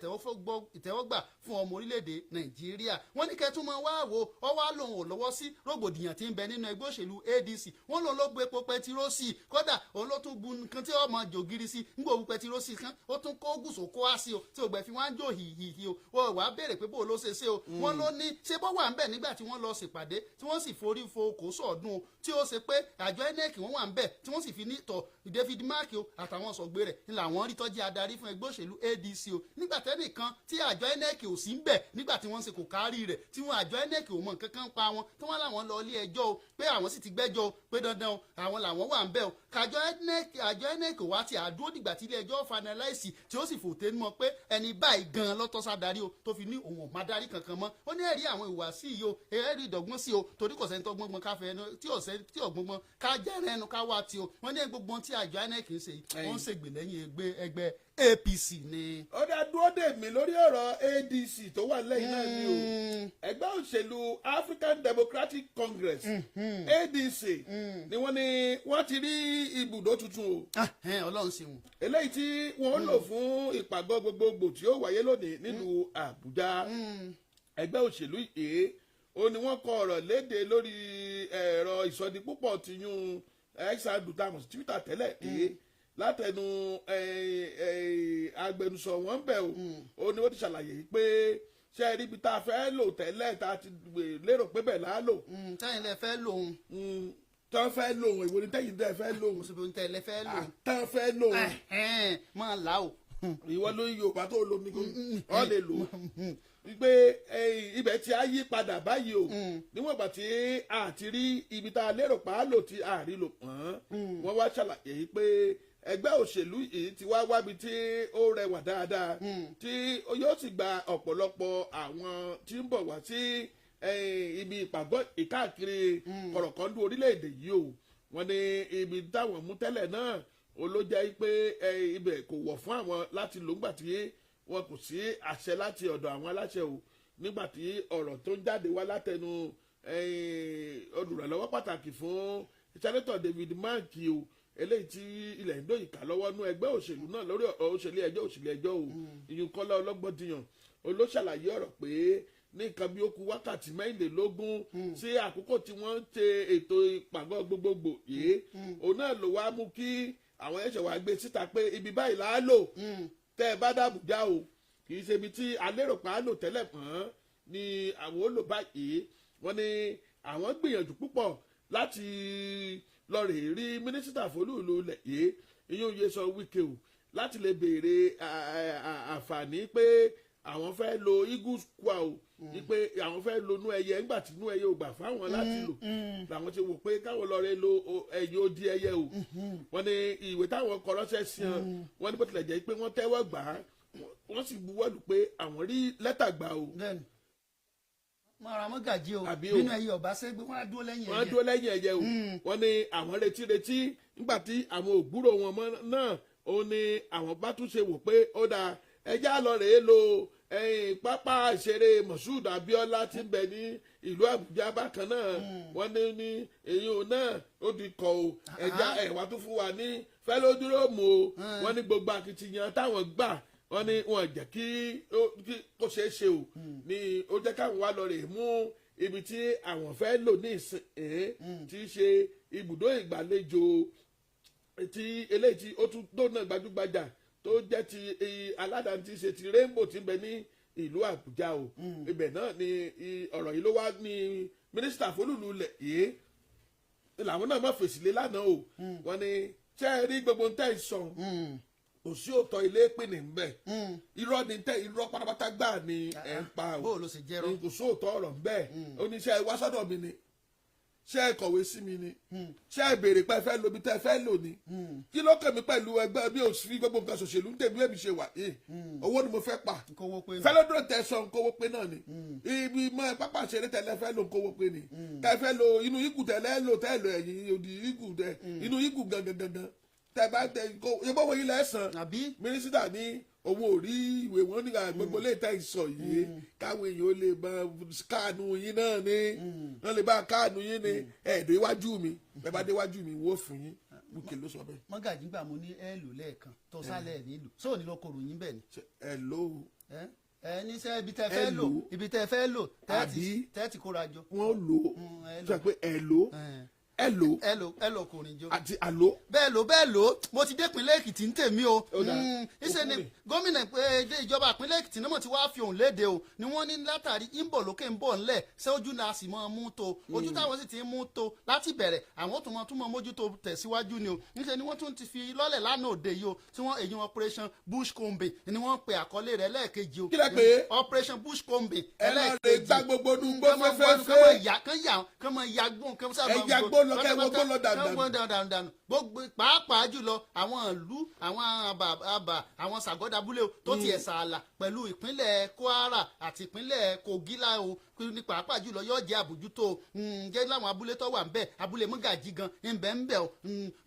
ìtẹ́wọ́gbà fún ọmọ orílẹ̀-èdè Nàìjíríà. Wọ́n ní kẹ́tún máa wá wò ọ wá lòun ò lọ́wọ́ sí rògbòdìyàn tí ń bẹ nínú ẹgbẹ́ òṣèlú ADC. Wọ́n lòun ló bu epo pẹtiró sí i, kódà òun ló tún bu nǹkan tí ọmọ jògiri sí ń gbòòwò pẹtiró sí kan, ó tún kó gùsò kó á sí o, tí ògbẹ́ fi wá ń jò hìhìhì o. Wọ́n wàá béèrè pé bó ló ṣe ṣe o. Wọ́n ló ní ṣé bó wà ń bẹ̀ nígbà tí wọ́n lọ ṣèpàdé tí wọ́n sì forí fo kò sọ̀dún o, tí ó ṣe pé àjọ INEC wọ́n wà ń bẹ̀, tí wọ́n sì fi ní tọ̀ David Mark o àtàwọn sọ̀gbẹ́ rẹ̀ ni làwọn rí tọ́jú adarí fún ẹgbẹ́ òṣèlú ADC o, nígbà tẹ́nìkan tí àjọ INEC ò sí ń bẹ̀ nígbà tí wọ́n ṣe kò kárí rẹ̀, tí wọ́n àjọ INEC ò mọ nǹkan kan pa wọn, tí wọ́n làwọn lọ ilé ẹjọ́ o pé àwọn sì ti gbẹ́jọ́ o pé dandan o, àwọn làwọn wà ń bẹ̀ o, kàjọ INEC, àjọ INEC wá ti àdúró dìgbà tí ilé ẹjọ́ finalize tí ó sì fòté mọ́ pé ẹni báyìí gan lọ́tọ́ sádarí o, tó fi ní òun ò má darí kankan mọ́. Ó ní ẹ̀rí àwọn ìhùwàsí yìí o, ẹ̀rí ìdọ̀gbọ́n sí o, torí kò sẹ́ni tó gbọ́ngbọ́n káfẹ́ ẹnu tí ò sẹ́ni tí ò gbọ́ngbọ́n ká jẹ́rẹ̀ ẹnu ká wá tí o. Wọ́n ní gbogbo ohun tí àjọ INEC ń ṣe yìí, wọ́n ń ṣègbè lẹ́yìn ẹgbẹ́ APC ni. Ó dá dúró dè mí lórí ọ̀rọ̀ ADC tó wà lẹ́yìn náà ni o. Ẹgbẹ́ òṣèlú African Democratic Congress, ADC, ni wọ́n ní wọ́n ti rí ibùdó tuntun o. Ọlọ́run ṣeun. Eléyìí tí wọ́n lò fún ìpàgọ́ gbogbogbò tí ó wáyé lónìí nílùú Àbújá. Ẹgbẹ́ òṣèlú yìí ó ní wọ́n kọ ọ̀rọ̀ léde lórí ẹ̀rọ ìsọdipúpọ̀ tiyún xadu sí Twitter tẹ́lẹ̀ yìí látẹnu agbẹnusọ wọn bẹ̀ o. Ó ní wọ́n ti ṣàlàyé pé ṣé ẹ rí ibi tá a fẹ́ lò tẹ́lẹ̀, tá a ti lérò pé bẹ́ẹ̀ là á lò. Tẹ́yìn lẹ fẹ́ lòun. Tán fẹ́ lòun, èwo ni tẹ́yìn tẹ́ fẹ́ lòun? Mùsùlùmí tẹ́ lẹ fẹ́ lòun. Tán fẹ́ lòun. Máa là o. Ìwọ ló Yorùbá tó lo ní ọ lè lò ó wípé ibẹ̀ tí a yí padà báyìí o, níwọ̀n ìgbà tí a ti rí ibi tá a lérò pa á lò tí a rí lò pọ́n. Wọ́n wá ṣàlàyé pé ẹgbẹ́ òṣèlú yìí ti wá wábi tí ó rẹwà dáadáa, tí yóò sì gba ọ̀pọ̀lọpọ̀ àwọn tí ń bọ̀ wá sí ibi ìpàgọ́ ìkáàkiri kọ̀rọ̀kọ́ndú orílẹ̀-èdè yìí o. Wọ́n ní ibi táwọn mú tẹ́lẹ̀ náà ó ló jẹ́ pé ibẹ̀ kò wọ̀ fún àwọn láti lò ńgbà tí wọn kò sí àṣẹ láti ọ̀dọ̀ àwọn aláṣẹ o. Nígbà tí ọ̀rọ̀ tó ń jáde wá látẹnu olùrànlọ́wọ́ pàtàkì fún Senator David Mark o, eléyìí tí ilẹ̀ ń dòyìká lọ́wọ́ nú ẹgbẹ́ òṣèlú náà lórí òṣèlú ẹjọ́ o, ìyún Kọ́lá Ọlọ́gbọ́ndìyàn, Olóṣàlàyé ọ̀rọ̀ pé ní nǹkan bí ó kù wákàtí 24 sí àkókò tí wọ́n ń ṣe ètò ìpàgọ́ gbogbogbò yìí, òun náà ló wá mú kí àwọn ẹ̀ṣẹ̀ wá gbé síta pé ibi báyìí là á lò tẹ́ ẹ bá dàbújá o, kì í ṣe ibi tí alérò pa á lò tẹ́lẹ̀ mọ́ ni àwọn ó lò báyìí. Wọ́n ní àwọn gbìyànjú púpọ̀ láti lọ rè rí mínísítà fólúùlù lẹ̀ yìí, ìyún Nyesom Wike o, láti lè béèrè àǹfààní pé àwọn fẹ́ lo Eagle Square o, wípé àwọn fẹ́ lo inú ẹyẹ nígbà tí inú ẹyẹ ò gbà fáwọn láti lò, làwọn ti wò pé káwọn lọ rè lo ẹyẹ odi ẹyẹ o. Wọ́n ní ìwé táwọn kọ ránṣẹ́ sí wọn, wọ́n ní bó tilẹ̀ jẹ́ pé wọ́n tẹ́wọ́ gbà á, wọ́n sì buwọ́lù pé àwọn rí lẹ́tà gbà o. Mọ̀ra mọ́gàjí o, nínú ẹyẹ ọba ṣẹ́gbẹ́ wọ́n á dúró lẹ́yìn ẹyẹ. Wọ́n á dúró lẹ́yìn ẹyẹ o. Wọ́n ní àwọn retí nígbà tí àwọn ògbúrò wọn mọ́ náà, ó ní àwọn bá tún ṣe wò pé ó dáa, ẹjẹ́ àlọ́ rèé lo pápá ìṣeré Moshood Abiola tí ń bẹ ní ìlú Àbújá bákan náà. Wọ́n ní èyí ò náà ó di kọ̀ o, ẹja ẹ̀wà tún fún wa ní fẹ́lódúrómù o. Wọ́n ní gbogbo akitiyan táwọn gbà, wọ́n ní wọ́n jẹ́ kí kó ṣeé ṣe o, ní ó jẹ́ káwọn wá lọ rè mú ibi tí àwọn fẹ́ lò ní ìsìn tí í ṣe ibùdó ìgbàlejò tí eléyìí tí ó tún dóná gbajúgbajà tó jẹ́ ti aládàáni tí í ṣe ti Rainbow tí ń bẹ ní ìlú Àbújá o. Ibẹ̀ náà ni ọ̀rọ̀ yìí ló wá ní mínísítà fólúlù lẹ̀ yìí làwọn náà má fèsì lé lánàá o. Wọ́n ní ṣé ẹ rí gbogbo tẹ́ ẹ sọ, kò sí òótọ́ ilé pè ní ń bẹ̀, irọ́ ni tẹ́, irọ́ pátápátá gbà ni ẹ̀ ń pa o, kò sí òótọ́ ọ̀rọ̀ ń bẹ̀. Ó ní ṣé ẹ wá sọ́dọ̀ mi ni, ṣé ẹ kọ̀wé sí mi ni, ṣé ẹ béèrè pé ẹ fẹ́ lo ibi tẹ́ ẹ fẹ́ lò ni, kí ló kàn mí pẹ̀lú ẹgbẹ́ bí o fi gbogbo nǹkan ṣòṣèlú ń tèmi èmi ṣe wà yìí, owó ni mo fẹ́ pa, fẹ́lẹ́dúró tẹ sọ nkówó pé náà ni, ibi mọ pápá ṣeré tẹ́lẹ̀ fẹ́ lo nkówó pé ni, ká ẹ fẹ́ lo inú igu tẹ́lẹ̀ lò tẹ́ lò ẹ̀yìn odi igu tẹ inú igu gangan gangan tẹ bá tẹ kó ebówó yìí lẹ́sàn. Mínísítà ní owó orí ìwé wọn nígbà gbogbo lè tẹ ìsọ yìí káwọn èèyàn lè bá káànù yín náà ni, wọn lè bá káànù yín ni, ẹ̀ẹ́dọ̀ iwájú mi bẹ́ẹ̀ bá déwájú mi wó fún yín. Wike ló sọ bẹ́ẹ̀. Mọ́gàjí gbà mo ní ẹ lò lẹ́ẹ̀kan tó sálẹ̀ nílùú sóò ní ló korò yín bẹ́ẹ̀ ni. Ẹ lò ẹ ní sẹ́ ibi tẹ́ fẹ́ lò, ibi tẹ́ fẹ́ lò tẹ́ẹ̀tì kóra jọ. Wọ́n lò sọ pé ẹ lò ẹ lò ẹ lò kò rìn jọ àti àlò. Bẹ́ẹ̀ lò bẹ́ẹ̀ lò, mo ti dé ìpínlẹ̀ Èkìtì ń tèmi o. Ìṣe ni gómìnà ìjọba ìpínlẹ̀ Èkìtì náà ti wá fi òun léde o, ni wọ́n ní látàrí ń bọ̀ lókè ń bọ̀ ńlẹ̀ ṣé ojú náà sì máa mú tó, ojú táwọn sì ti ń mú tó láti bẹ̀rẹ̀, àwọn tó mọ mójútó tẹ̀síwájú ni o. Níṣẹ́ ni wọ́n tún ti fi lọ́lẹ̀ lánàá òde yìí o, tí wọ́n èyí Operation Bush Combing ni wọ́n pe àkọlé rẹ̀ lẹ́ẹ̀kejì o. Kí lẹ pè? Operation Bush Combing ẹlẹ́ẹ̀kejì. Gbogbo pàápàá jùlọ àwọn ìlú àwọn àbà àwọn sàgọ́dàbúlé tó ti ẹ̀sà àlà pẹ̀lú ìpínlẹ̀ Kwara àti ìpínlẹ̀ Kogi la o, ní pàápàá jùlọ yóò jẹ́ àbójútó jẹ́ láwọn abúlé tó wà ńbẹ̀, abúlé Mọ́gàjí gan ńbẹ̀ ńbẹ̀ o.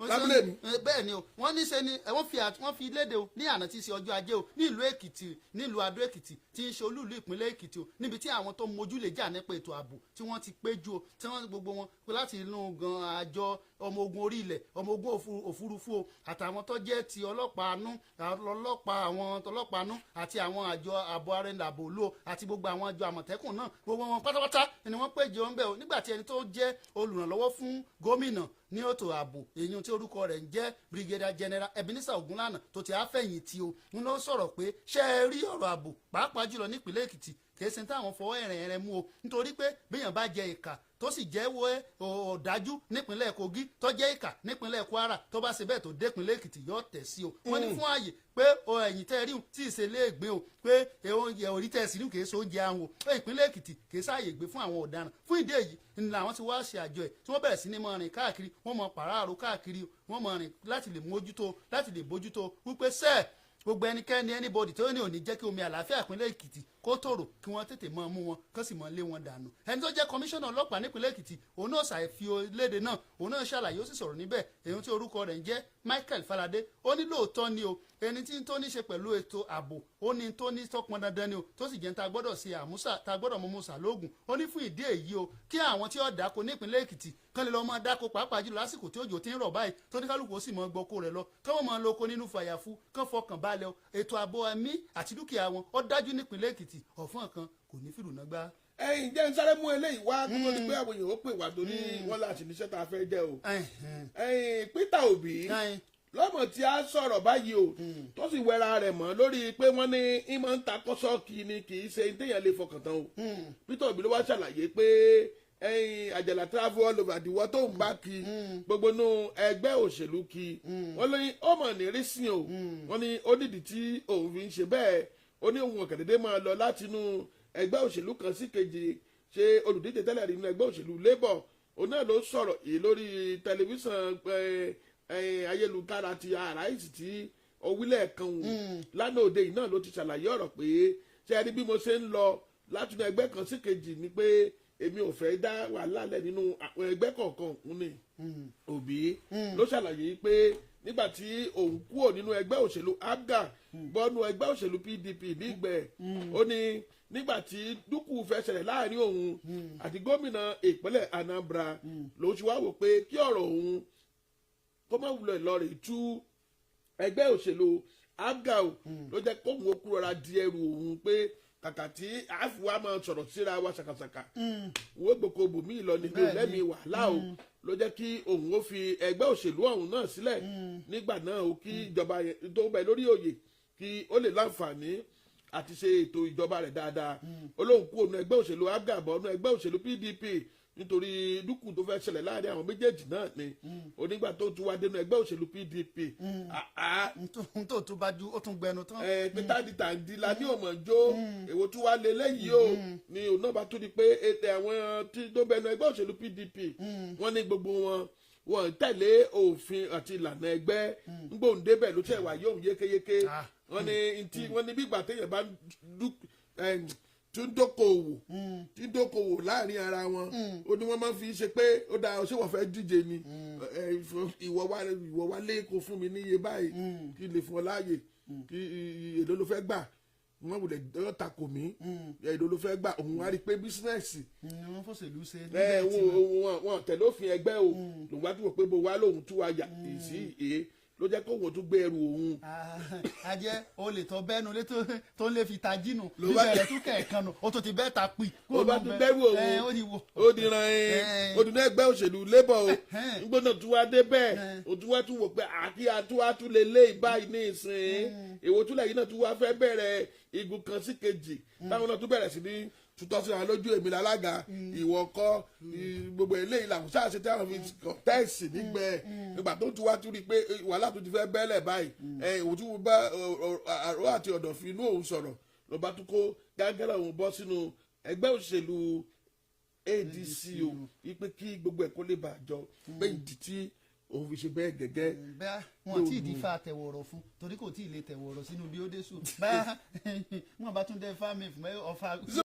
Lábúlé mi. Bẹ́ẹ̀ ni o, wọ́n ní ṣe ni wọ́n fi léde o ní àná tí í ṣe ọjọ́ ajé o ní ìlú Èkìtì, nílùú Adó Èkìtì tí ń ṣe olúìlú ìpínlẹ̀ Èkìtì o, níbi tí àwọn tó mójú lè jà nípa ètò ààbò tí wọ́n ti péjú o, tí wọ́n gbogbo wọn láti inú gan àjọ ọmọ ogun orí ilẹ̀, ọmọ ogun òfurufú o, àtàwọn tó jẹ́ ti ọlọ́pàá anú, ọlọ́pàá àwọn ọlọ́pàá anú àti àwọn àjọ ààbò arẹnlàbò lò àti gbogbo àwọn àjọ àmọ̀tẹ́kùn náà, gbogbo wọn pátápátá ni wọ́n péjọ ń bẹ̀ o. Nígbà tí ẹni tó jẹ́ olùrànlọ́wọ́ fún gómìnà ní ètò ààbò èyí tí orúkọ rẹ̀ ń jẹ́ Brigadier General Ebenezer Ogunlana tó ti àfẹ̀yìntì o, ń lọ sọ̀rọ̀ pé ṣé ẹ rí ọ̀rọ̀ ààbò pàápàá jùlọ nípìnlẹ̀ Èkìtì kìí ṣe táwọn fọwọ́ ẹ̀rẹ̀ ẹ̀rẹ̀ mú o, nítorí pé béèyàn bá jẹ ìkà tó sì jẹ́wọ́ ọ̀dájú nípínlẹ̀ Kogi, tó jẹ́ ìkà nípínlẹ̀ Kwara, tó bá ṣe bẹ́ẹ̀ tó dépínlẹ̀ Èkìtì yóò tẹ̀ sí o. Wọ́n ní fún ààyè pé ẹ̀yìn tẹ́ rí tí ì ṣe léègbé o, pé orí tẹ́ sí ní kìí ṣe oúnjẹ àwọn o, pé ìpínlẹ̀ Èkìtì kìí ṣààyè gbé fún àwọn ọ̀daràn. Fún ìdí èyí ni làwọn ti wá ṣe àjọ ẹ̀ tí wọ́n bẹ̀rẹ̀ sí ní máa rìn káàkiri, wọ́n mọ pàráàrò káàkiri, wọ́n mọ rìn láti lè mójútó, láti lè bójútó wípé sẹ́ẹ̀ gbogbo ẹnikẹ́ni anybody tó ní òní jẹ́ kí omi àlàáfíà ìpínlẹ̀ Èkìtì kó tòrò, kí wọ́n tètè máa mú wọn kó sì máa lé wọn dànù. Ẹni tó jẹ́ kọmíṣánná ọlọ́pàá nípínlẹ̀ Èkìtì òun náà ṣàfi léde náà, òun náà ṣàlàyé ó sì sọ̀rọ̀ níbẹ̀, èyí tí orúkọ rẹ̀ ń jẹ́ Michael Falade. Ó ní lóòótọ́ ni o, ẹni tí tó ní ṣe pẹ̀lú ètò ààbò ó ní tó ní tọpọn dandan ni o, tó sì jẹ́ ta gbọ́dọ̀ ṣe àmúṣà ta gbọ́dọ̀ mú musa lóògùn. Ó ní fún ìdí èyí o, kí àwọn tí ó dáko nípínlẹ̀ Èkìtì kán lè lọ máa dáko pàápàá jùlọ lásìkò tí òjò ti ń rọ̀ báyìí, tó ní kálukú ó sì máa gbọ́kó rẹ̀ lọ, kán wọ́n máa lóko nínú fàyàfu, kán fọkàn balẹ̀ o, ètò ààbò ẹ̀mí àti dúkìá wọn ó dájú nípínlẹ̀ Èkìtì. Èkìtì ọ̀fọ́n kan kò ní fìrùnà gbá. Ẹ̀yin, jẹ́ ń sáré mú eléyìí wá kó tó di pé àwọn èèyàn ó pè wá, torí wọ́n láti níṣẹ́ tá a fẹ́ jẹ́ o. Ẹ̀yin, Peter Obi lọ́mọ tí a sọ̀rọ̀ báyìí o, tó sì wẹra rẹ̀ mọ́ lórí pé wọ́n ní ìmọ̀ ń ta kọ́sọ́ọ̀kì ni, kì í ṣe téèyàn lè fọkàn tán o. Peter Obi ló wá ṣàlàyé pé ẹ̀yin àjàlá travel all over the world tó ń bá kí gbogbo nú ẹgbẹ́ òṣèlú kí wọ́n ní ó mọ̀ ní rí sí o. Wọ́n ní ó nídìí tí òun fi ń ṣe bẹ́ẹ̀. Ó ní òun ọ̀kẹ́dẹ́dẹ́ máa lọ látinú ẹgbẹ́ òṣèlú kan sí kejì. Ṣe olùdíje tẹ́lẹ̀ rí nínú ẹgbẹ́ òṣèlú Labour, òun náà ló sọ̀rọ̀ yìí lórí tẹlifíṣàn ayélujára ti Arise tí orílẹ̀ kan wò lánàá òde yìí náà. Ló ti ṣàlàyé ọ̀rọ̀ pé ṣé ẹ rí bí mo ṣe ń lọ látinú ẹgbẹ́ kan sí kejì ni pé èmi ò fẹ́ dá wàhálà lẹ̀ nínú àwọn ẹgbẹ́ kọ̀ọ̀kan. Òun ni Òbí ló ṣàlàyé pé nígbà tí òun kúrò nínú ẹgbẹ́ òṣèlú APGA bọ́nú ẹgbẹ́ òṣèlú PDP nígbẹ̀, ó ní nígbà tí dúkù fẹ́ ṣẹlẹ̀ láàrin òun àti gómìnà ìpínlẹ̀ Anambra, ló ti wá wò pé kí ọ̀rọ̀ òun kó má wulẹ̀ lọ rè tú ẹgbẹ́ òṣèlú APGA o, ló jẹ́ kóun ó kúrọ̀ra di ẹrù òun pé kàkà tí àáfíwá máa sọ̀rọ̀ síra wa ṣàkàṣàkà, wọ́n gbòkó bòmí lọ níbi lẹ́mìí wàhálà o, ló jẹ́ kí òun ó fi ẹgbẹ́ òṣèlú ọ̀hún náà sílẹ̀ nígbà náà o, kí ìjọba tó bẹ lórí òye kí ó lè láǹfààní àti ṣe ètò ìjọba rẹ̀ dáadáa. Ó lóun kú òun ẹgbẹ́ òṣèlú APGA bọ̀ ọ̀nà ẹgbẹ́ òṣèlú PDP nítorí dúkù tó fẹ́ ṣẹlẹ̀ láàrin àwọn méjèèjì náà ni. Onígbà tó tún wá dénú ẹgbẹ́ òṣèlú PDP. N tó tún bá ju ó tún gbẹnu tán. Ẹ pé táàdì tàǹdì la ní òmò jó, èwo tún wá lé lẹ́yìn o, ni òun náà bá tún di pé ètò àwọn tí tó bẹnu ẹgbẹ́ òṣèlú PDP, wọ́n ní gbogbo wọn wọ́n tẹ̀lé òfin àti ìlànà ẹgbẹ́. Ngbòǹdébẹ̀ ló tẹ̀ wá yóò yékéyéké. Wọ́n ní ntí wọ́n ní bí ìgbà téèyàn bá tún dókòwò tí ń dókòwò láàrin ara wọn, ó ní wọ́n máa ń fi ṣe pé ó dáa, ṣé wọ́n fẹ́ díje ni? Ìwọ wá lé kó fún mi níye báyìí kí n lè fún ọ láàyè, kí èlò ló fẹ́ gbà, wọ́n wulẹ̀ yọ takò mí, èlò ló fẹ́ gbà. Òun á rí i pé business Wọ́n fòṣèlú ṣe. Ẹ wọn tẹ̀lé òfin ẹgbẹ́ o. Lòun wá tún wò pé bó wá lòun tún wá yà sí èé ló jẹ́ kó òun tún gbé ẹrù òun. Ajẹ́ o lè tọ́ bẹ́nu lé tó lè fi ta jínù bíbẹ̀rẹ̀ tún kẹ̀ẹ̀kan nù, ó tún ti bẹ́ẹ̀ ta pì. Ó bá tún gbẹ́rù òun, ó di ran ẹ, ó di ní ẹgbẹ́ òṣèlú Labour o. Ngbọ́dọ̀ tún wá dé bẹ́ẹ̀, ó tún wá tún wò pé àkí àtúwá tún lè lé ìbáyìí ní ìsìn, èwo tún lẹ́yìn náà tún wá fẹ́ bẹ̀rẹ̀ igun kan sí kejì, táwọn náà tún bẹ̀rẹ̀ sí ní tutọ́ sí wa lójú, èmi lálága, ìwọ kọ́, gbogbo eléyìí làwọn sáà ṣe táwọn fi tẹ́ẹ̀sì nígbẹ́. Nígbà tó tún wá tún rí i pé wàhálà tó ti fẹ́ bẹ́lẹ̀ báyìí, òun tún bá àrò àti ọ̀dọ̀fin inú òun sọ̀rọ̀, ló bá tún kó gángẹ́rẹ́ òun bọ́ sínú ẹgbẹ́ òṣèlú ADC o, wípé kí gbogbo ẹ̀ kó lè bàjọ́ pé ìdí tí òun fi ṣe bẹ́ẹ̀ gẹ́gẹ́. Bẹ́ẹ̀ wọn tí ì di fa tẹ̀wọ̀rọ̀ fún, torí kò tí ì lè tẹ̀wọ̀rọ̀ sínú bí ó dé sùn báyà wọn bá tún dé fámi fún ọfà.